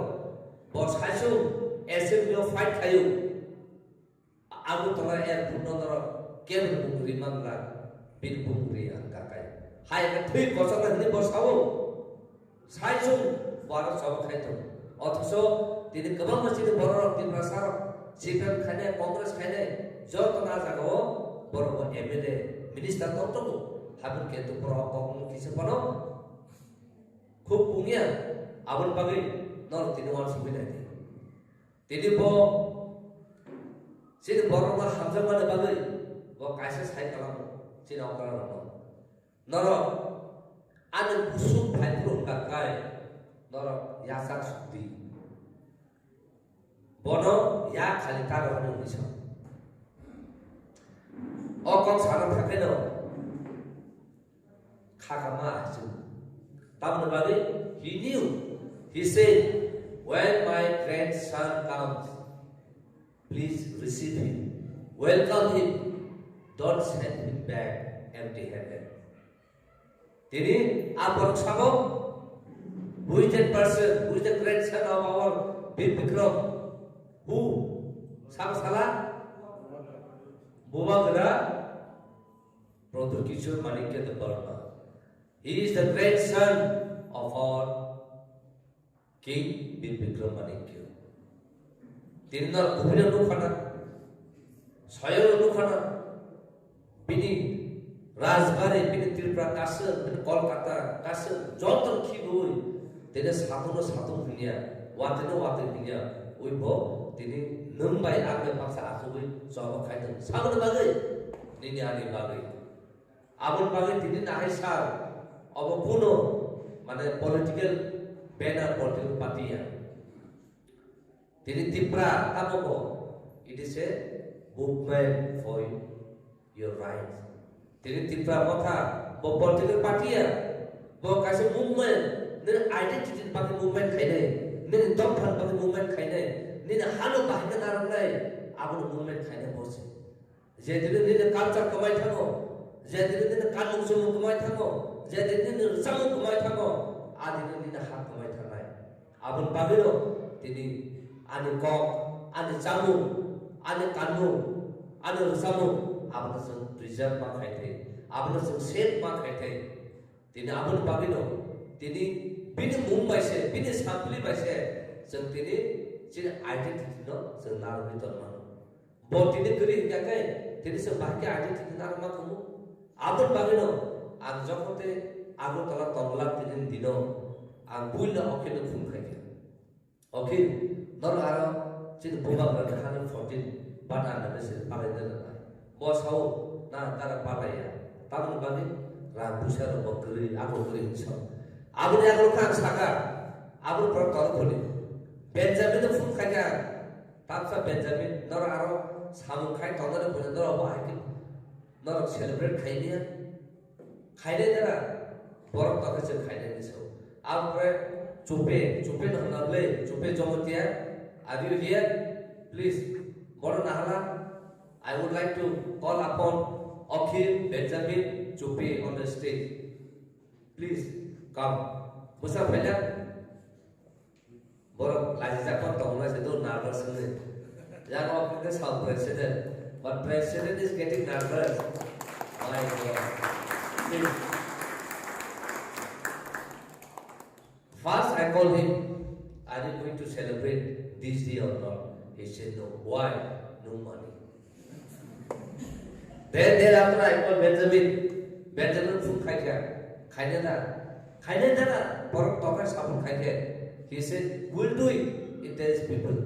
bo saichung assembly o fight khaio. Agartala airport no norok kebo bumung ri manla, bini bumung ri ang kakai. Hai khe thwi kochokna hinwi bo sao. Saichung bo aro chobok khai tongo. Othocho Tini kwbangma chini bororok Tiprasa rok C P M khainai, Congress khainai, joto na jagao borok bo M L A, minister tong tongo. Habin ketu borok kok kisa bono khub pungya, aboni bagwi norok tini uansugwi naidi. Tini bo chini borokno hamjakmani bagwi bo kaisa sai kalango chini okrarokno. Norok ani kusuk phaiphuru wngkha kai, norok yachak sukdi. Bono ya khali ta rw hwnwi sa. O kok sana thangkheno kha kama hachwk. Tamoni bagwi he knew, he said, "When my grandson comes, please receive him, welcome him, don't send him back empty handed." Tini a borok sabo, "Who is that person? Who is the grandson of our Bir Bikram? Who?" Sabo sala? Bubagra Pradyut Kishore Manikya Debbarma. He is the grandson of our King Bir Bikram Manikya. Tini no kubui no nukha na, soyang no nukha na, bini Rajbari, bini Tripura kasung, bini Kolkata kasung, joto khibui, tini satung no satung hinya, watwi no watwi hinya, ui bo tini nwng bai ang bai baksa achugwi choba khaitong. Saboni bagwi, nini ani bagwi. Aboni bagwi tini nahai sal, obo kuno, mane, political banner, political party ya. Tini Tipra tamo bo, it is a movement for your rights. Tini Tipra Motha bo political party ya, bo kaisa movement, nini identity bagwi movement khainai, nini dophani bagwi movement khainai, nini hano bahai khe narwknai, abono movement khainai bo se. Je dini nini culture kwmai thango, je dini nini kanmung chumung kwmai thango, je dini nini rwchapmung kwmai thango, a dini nini ha kwmai thangnai. Aboni bagwino tini ani kok, ani chamung, ani kanmung, ani rwchapmung, abono chwng preserve ma khai thai, abono chwng save ma khai thai. Tini aboni bagwino, tini bini mung bai se, bini sampli bai se, chwng tini chini identity no chwng narwgwi tongmano. Bo tini kwrwi hinkha khe, tini chwng bahai khe identity narwkma tongo. Aboni bagwino ang jokhon tei Agartala tongla tini dino ang buino okheno phone khaikha. Okay, norok aro chini bubagra ni hundred fourteen bata nani se palai nai nai. Bo sao na tara palai ya. Tamoni bagwi rang puisa rok bo kwrwi, abo kwrwi hinwi sao. Aboni yago kha ang saka, aboni borok toro phone. Benjamin no phone khaikha, tamsa Benjamin, norok aro samung khai tongnani buino norok bo hai khe norok celebrate khai niya. Khainai dara, borok tokhe chwng khainai hinwi sao. Aboni pore Chupe, Chupe no hwnna ble, Chupe Jomotia, are you here? Please, bono nahala. I would like to call upon Akhil Benjamin Chupe on the stage. Please come. Bwsa phaila. Borok laijak tongo se do nervous wngwi. Yang o khe sub president. But president is getting nervous. My God. Please. First I call him, "Are you going to celebrate this day or not?" He said, "No." "Why?" "No money." Then thereafter I call Benjamin. Benjamin phone khaikha. Khainai da. Khainai da na. Borok tokhe support khaikhe. He said, "We'll do it if there is people."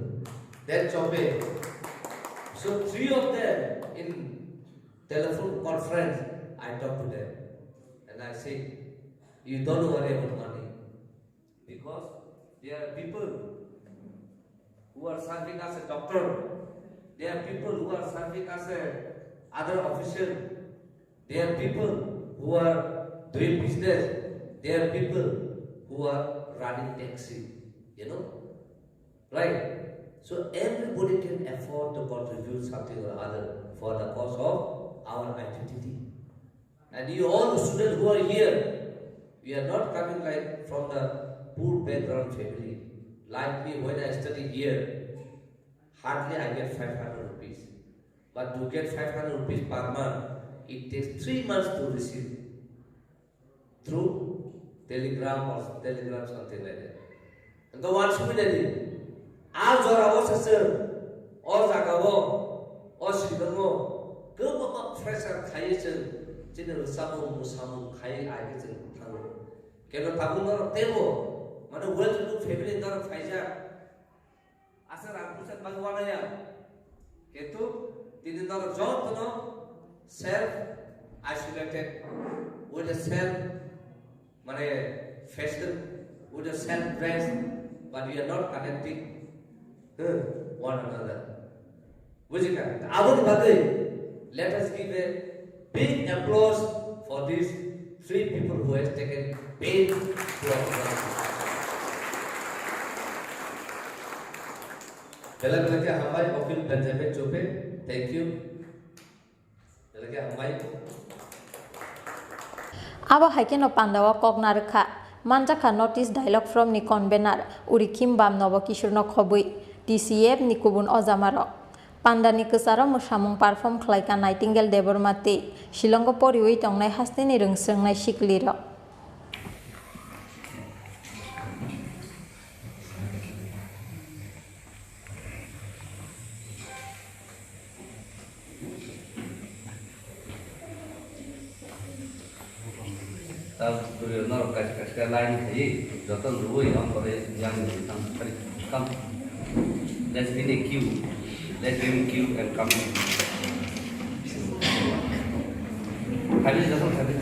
Then Chope. So three of them in telephone conference, I talk to them. And I say, "You don't worry about money." Because there are people who are serving as a doctor, there are people who are serving as a other official, there are people who are doing business, there are people who are running taxi, you know, right? So everybody can afford to contribute something or other for the cause of our identity. And you all students who are here, we are not coming like from the poor background family. Like me, when I study here, hardly I get five hundred rupees. But to get five hundred rupees per month, it takes three months to receive through telegram or telegram, something like that. And the one should be ready. A jorao se chwng o jagao, o Shillongo kwbangma pressure khaiwi chwng chini rwchapmung mwsamung khaiwi aigwi chwng thango. Keno tabuk norok teibo, mane, well-to-do family norok phaijak. Asa rang puisa bagwi wanaya. Kintu tini norok jotono self isolated, with a self, mane, fashion, with a self dress, but we are not connecting, huh, one another. Bujikha? Aboni bagwi, let us give a big applause for these three people who has taken pain to organize. Belai belai khe hambai, Okil Benjamin Chope. Thank you. Belai khe hambai. Abo hai kheno pandao kok narwkha. Manjakha North East Dialogue Forum ni convener Urikhim Bam Nobo Kishore no khobwi T C F ni kubun ojamarok. Pandani kwcharo mwsamung perform khlaikha Nightingale Debbarma tei Shillongo poriwi tongnai hasteni rwngswngnai siklirok. Tabuk norok kaisa kaisa line khaiwi joto rwui ang pore yang ni tang phari kam. Let's be in a queue. Let's be in queue and come. Khabi joto khabi.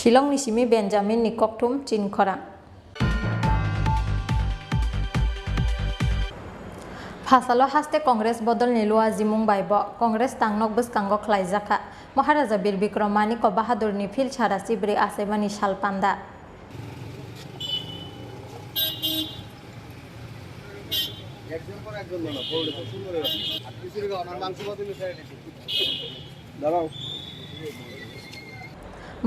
Shillong ni simi Benjamin ni kokthum chinkhorang. Phasalo haste Congress bodol ni luajimung bai bo Congress tangnok bwskango khlaijakha. Maharaja Bir Bikram Maniko Bahadur ni phil sara chibri achaimani sal panda. একজন পর একজন বলো, বললে তো সুন্দর হবে। আর পিছনে গিয়ে আমার মাংস কত নিয়ে ফেলে দিচ্ছি। দাঁড়াও।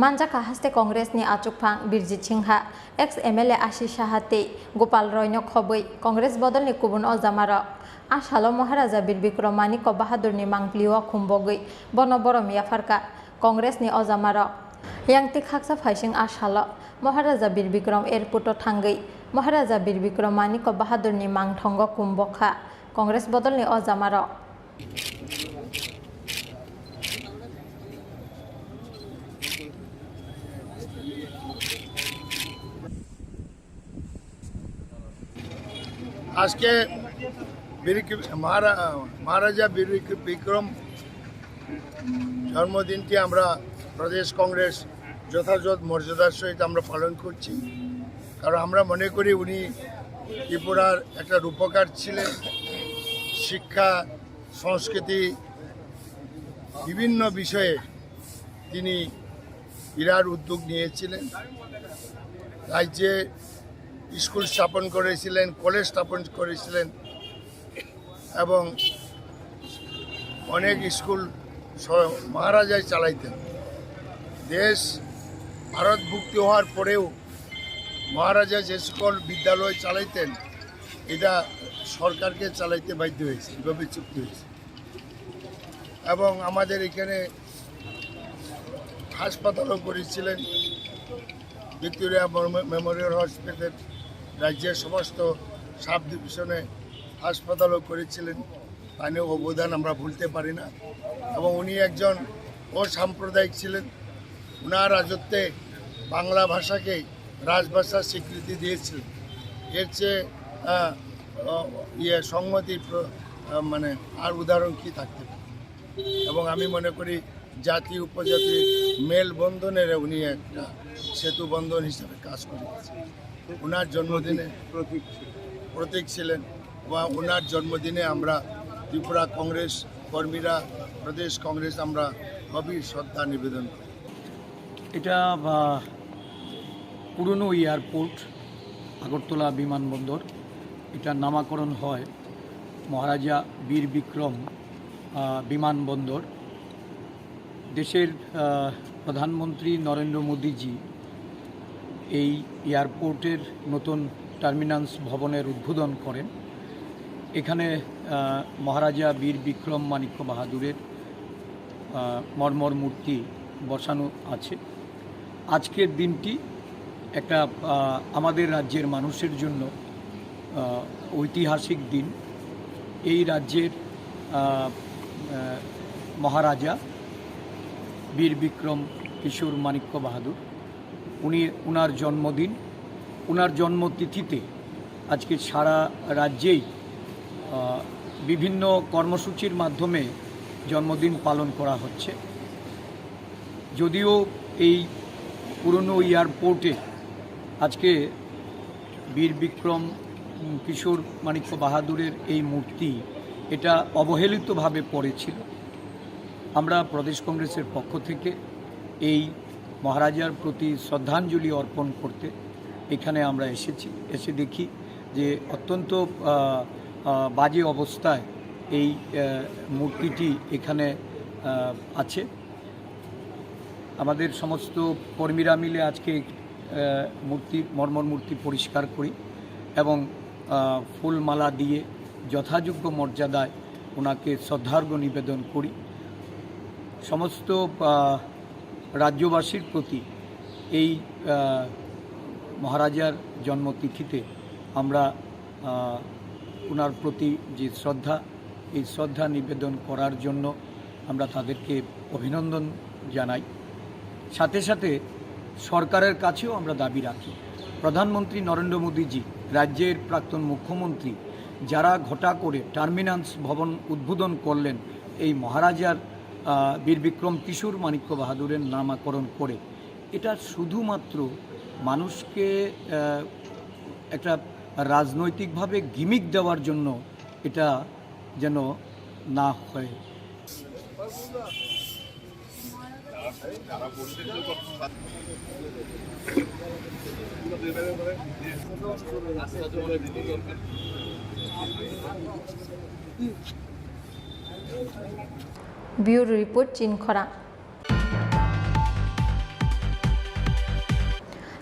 Manjakha haste Congress ni achukphang Birjit Singha, ex M L A Ashi Saha tei Gopal Roy no khobwi Congress bodol ni kubun ojamarok. A salo Maharaja Bir Bikram Maniko Bahadur ni mangpli o khumbogwi bono borom yapharkha Congress ni ojamarok. Yang tei khaksa phaising a salo Maharaja Bir Bikram airport o thangwi Maharaja Bir Bikram Maniko Bahadur ni mangthongo kumbokha Congress bodol ni ojamarok. আজকে বীর কি-, মহারা-, মহারাজা বীর বিক-, বিক্রম জন্মদিনটি আমরা প্রদেশ কংগ্রেস যথাযথ মর্যাদার সহিত আমরা পালন করছি, কারণ আমরা মনে করি উনি ত্রিপুরার একটা রূপকার ছিলেন। শিক্ষা, সংস্কৃতি, বিভিন্ন বিষয়ে তিনি বিরাট উদ্যোগ নিয়েছিলেন। রাজ্যে স্কুল স্থাপন করেছিলেন, কলেজ স্থাপন করেছিলেন এবং অনেক স্কুল স-, মহারাজাই চালাইতেন। দেশ ভারত মুক্তি হওয়ার পরেও মহারাজা যে সকল বিদ্যালয় চালাইতেন, এটা সরকারকে চালাইতে বাধ্য হয়েছে, এভাবে চুক্তি হয়েছে। এবং আমাদের এখানে হাসপাতালও করেছিলেন, ভিক্টোরিয়া মর-, মেমোরিয়াল হসপিটাল, রাজ্যের সমস্ত সাব ডিভিশনে হাসপাতালও করেছিলেন। তার অবদান আমরা ভুলতে পারি না। এবং উনি একজন অসাম্প্রদায়িক ছিলেন। ওনার রাজত্বে বাংলা ভাষাকে রাজভাষা স্বীকৃতি দিয়েছিলেন। এর চেয়ে, আহ, আহ, ইয়ে, সংহতি প্র-, আহ, মানে, আর উদাহরণ কি থাকতে পারে? এবং আমি মনে করি জাতি উপজাতি মেলবন্ধনের উনি একটা সেতু বন্ধন হিসাবে কাজ করে গেছেন। ওনার জন্মদিনে প্রতীক ছিল। প্রতীক ছিলেন। বা ওনার জন্মদিনে আমরা ত্রিপুরা কংগ্রেস কর্মীরা, প্রদেশ কংগ্রেস, আমরা গভীর শ্রদ্ধা নিবেদন করি। এটা, আহ, পুরনো এয়ারপোর্ট, আগরতলা বিমানবন্দর। এটা নামকরণ হয় মহারাজা বীর বিক্রম, আহ, বিমানবন্দর। দেশের, আহ, প্রধানমন্ত্রী নরেন্দ্র মোদীজি এই এয়ারপোর্টের নতুন টার্মিনালস ভবনের উদ্বোধন করেন। এখানে, আহ, মহারাজা বীর বিক্রম মাণিক্য বাহাদুরের, আহ, মর্মর মূর্তি বসানো আছে। আজকের দিনটি একটা, আহ, আমাদের রাজ্যের মানুষের জন্য, আহ, ঐতিহাসিক দিন। এই রাজ্যের, আহ, আহ, মহারাজা বীর বিক্রম কিশোর মাণিক্য বাহাদুর, উনি, উনার জন্মদিন, উনার জন্মতিথিতে আজকে সারা রাজ্যেই, আহ, বিভিন্ন কর্মসূচির মাধ্যমে জন্মদিন পালন করা হচ্ছে। যদিও এই পুরনো এয়ারপোর্টে আজকে বীর বিক্রম, উম, কিশোর মাণিক্য বাহাদুরের এই মূর্তি, এটা অবহেলিতভাবে পড়েছিল, আমরা প্রদেশ কংগ্রেসের পক্ষ থেকে এই মহারাজার প্রতি শ্রদ্ধাঞ্জলি অর্পণ করতে এখানে আমরা এসেছি। এসে দেখি যে অত্যন্ত, আহ, আহ, বাজে অবস্থায় এই, আহ, মূর্তিটি এখানে, আহ, আছে। আমাদের সমস্ত কর্মীরা মিলে আজকে, আহ, মূর্তি, মর্মর মূর্তি পরিষ্কার করি এবং, আহ, ফুলমালা দিয়ে যথাযোগ্য মর্যাদায় ওনাকে শ্রদ্ধার্ঘ্য নিবেদন করি। সমস্ত, আহ, রাজ্যবাসীর প্রতি এই, আহ, মহারাজার জন্মতিথিতে আমরা, আহ, ওনার প্রতি যে শ্রদ্ধা, এই শ্রদ্ধা নিবেদন করার জন্য আমরা তাদেরকে অভিনন্দন জানাই। সাথে সাথে সরকারের কাছেও আমরা দাবি রাখি, প্রধানমন্ত্রী নরেন্দ্র মোদীজি, রাজ্যের প্রাক্তন মুখ্যমন্ত্রী, যারা ঘটা করে টার্মিনালস ভবন উদ্বোধন করলেন এই মহারাজার, আহ, বীর বিক্রম কিশোর মাণিক্য বাহাদুরের নামকরণ করে, এটা শুধুমাত্র মানুষকে, আহ, একটা রাজনৈতিকভাবে গিমিক দেওয়ার জন্য এটা যেন না হয়। Bureau Report, Chinkhorang.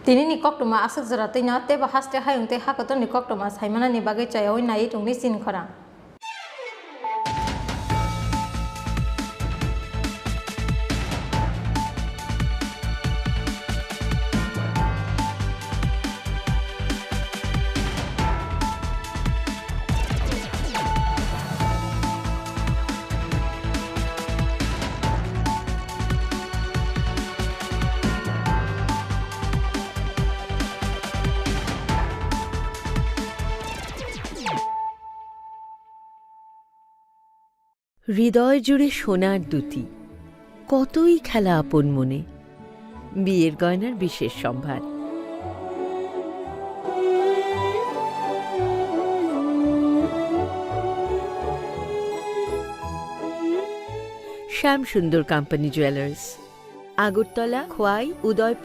Tinini koktwma aswk jora twino teibo haste hayung tei hakotorni koktwma saimanani bagwi chayaui naiwi tongdi Chinkhorang. হৃদয় জুড়ে সোনার দুতি, কতই খেলা আপন মনে। বিয়ের গয়নার বিশেষ সম্ভার। শ্যাম সুন্দর কোম্পানি জুয়েলার্স, আগরতলা, খোয়াই, উদয়পুর।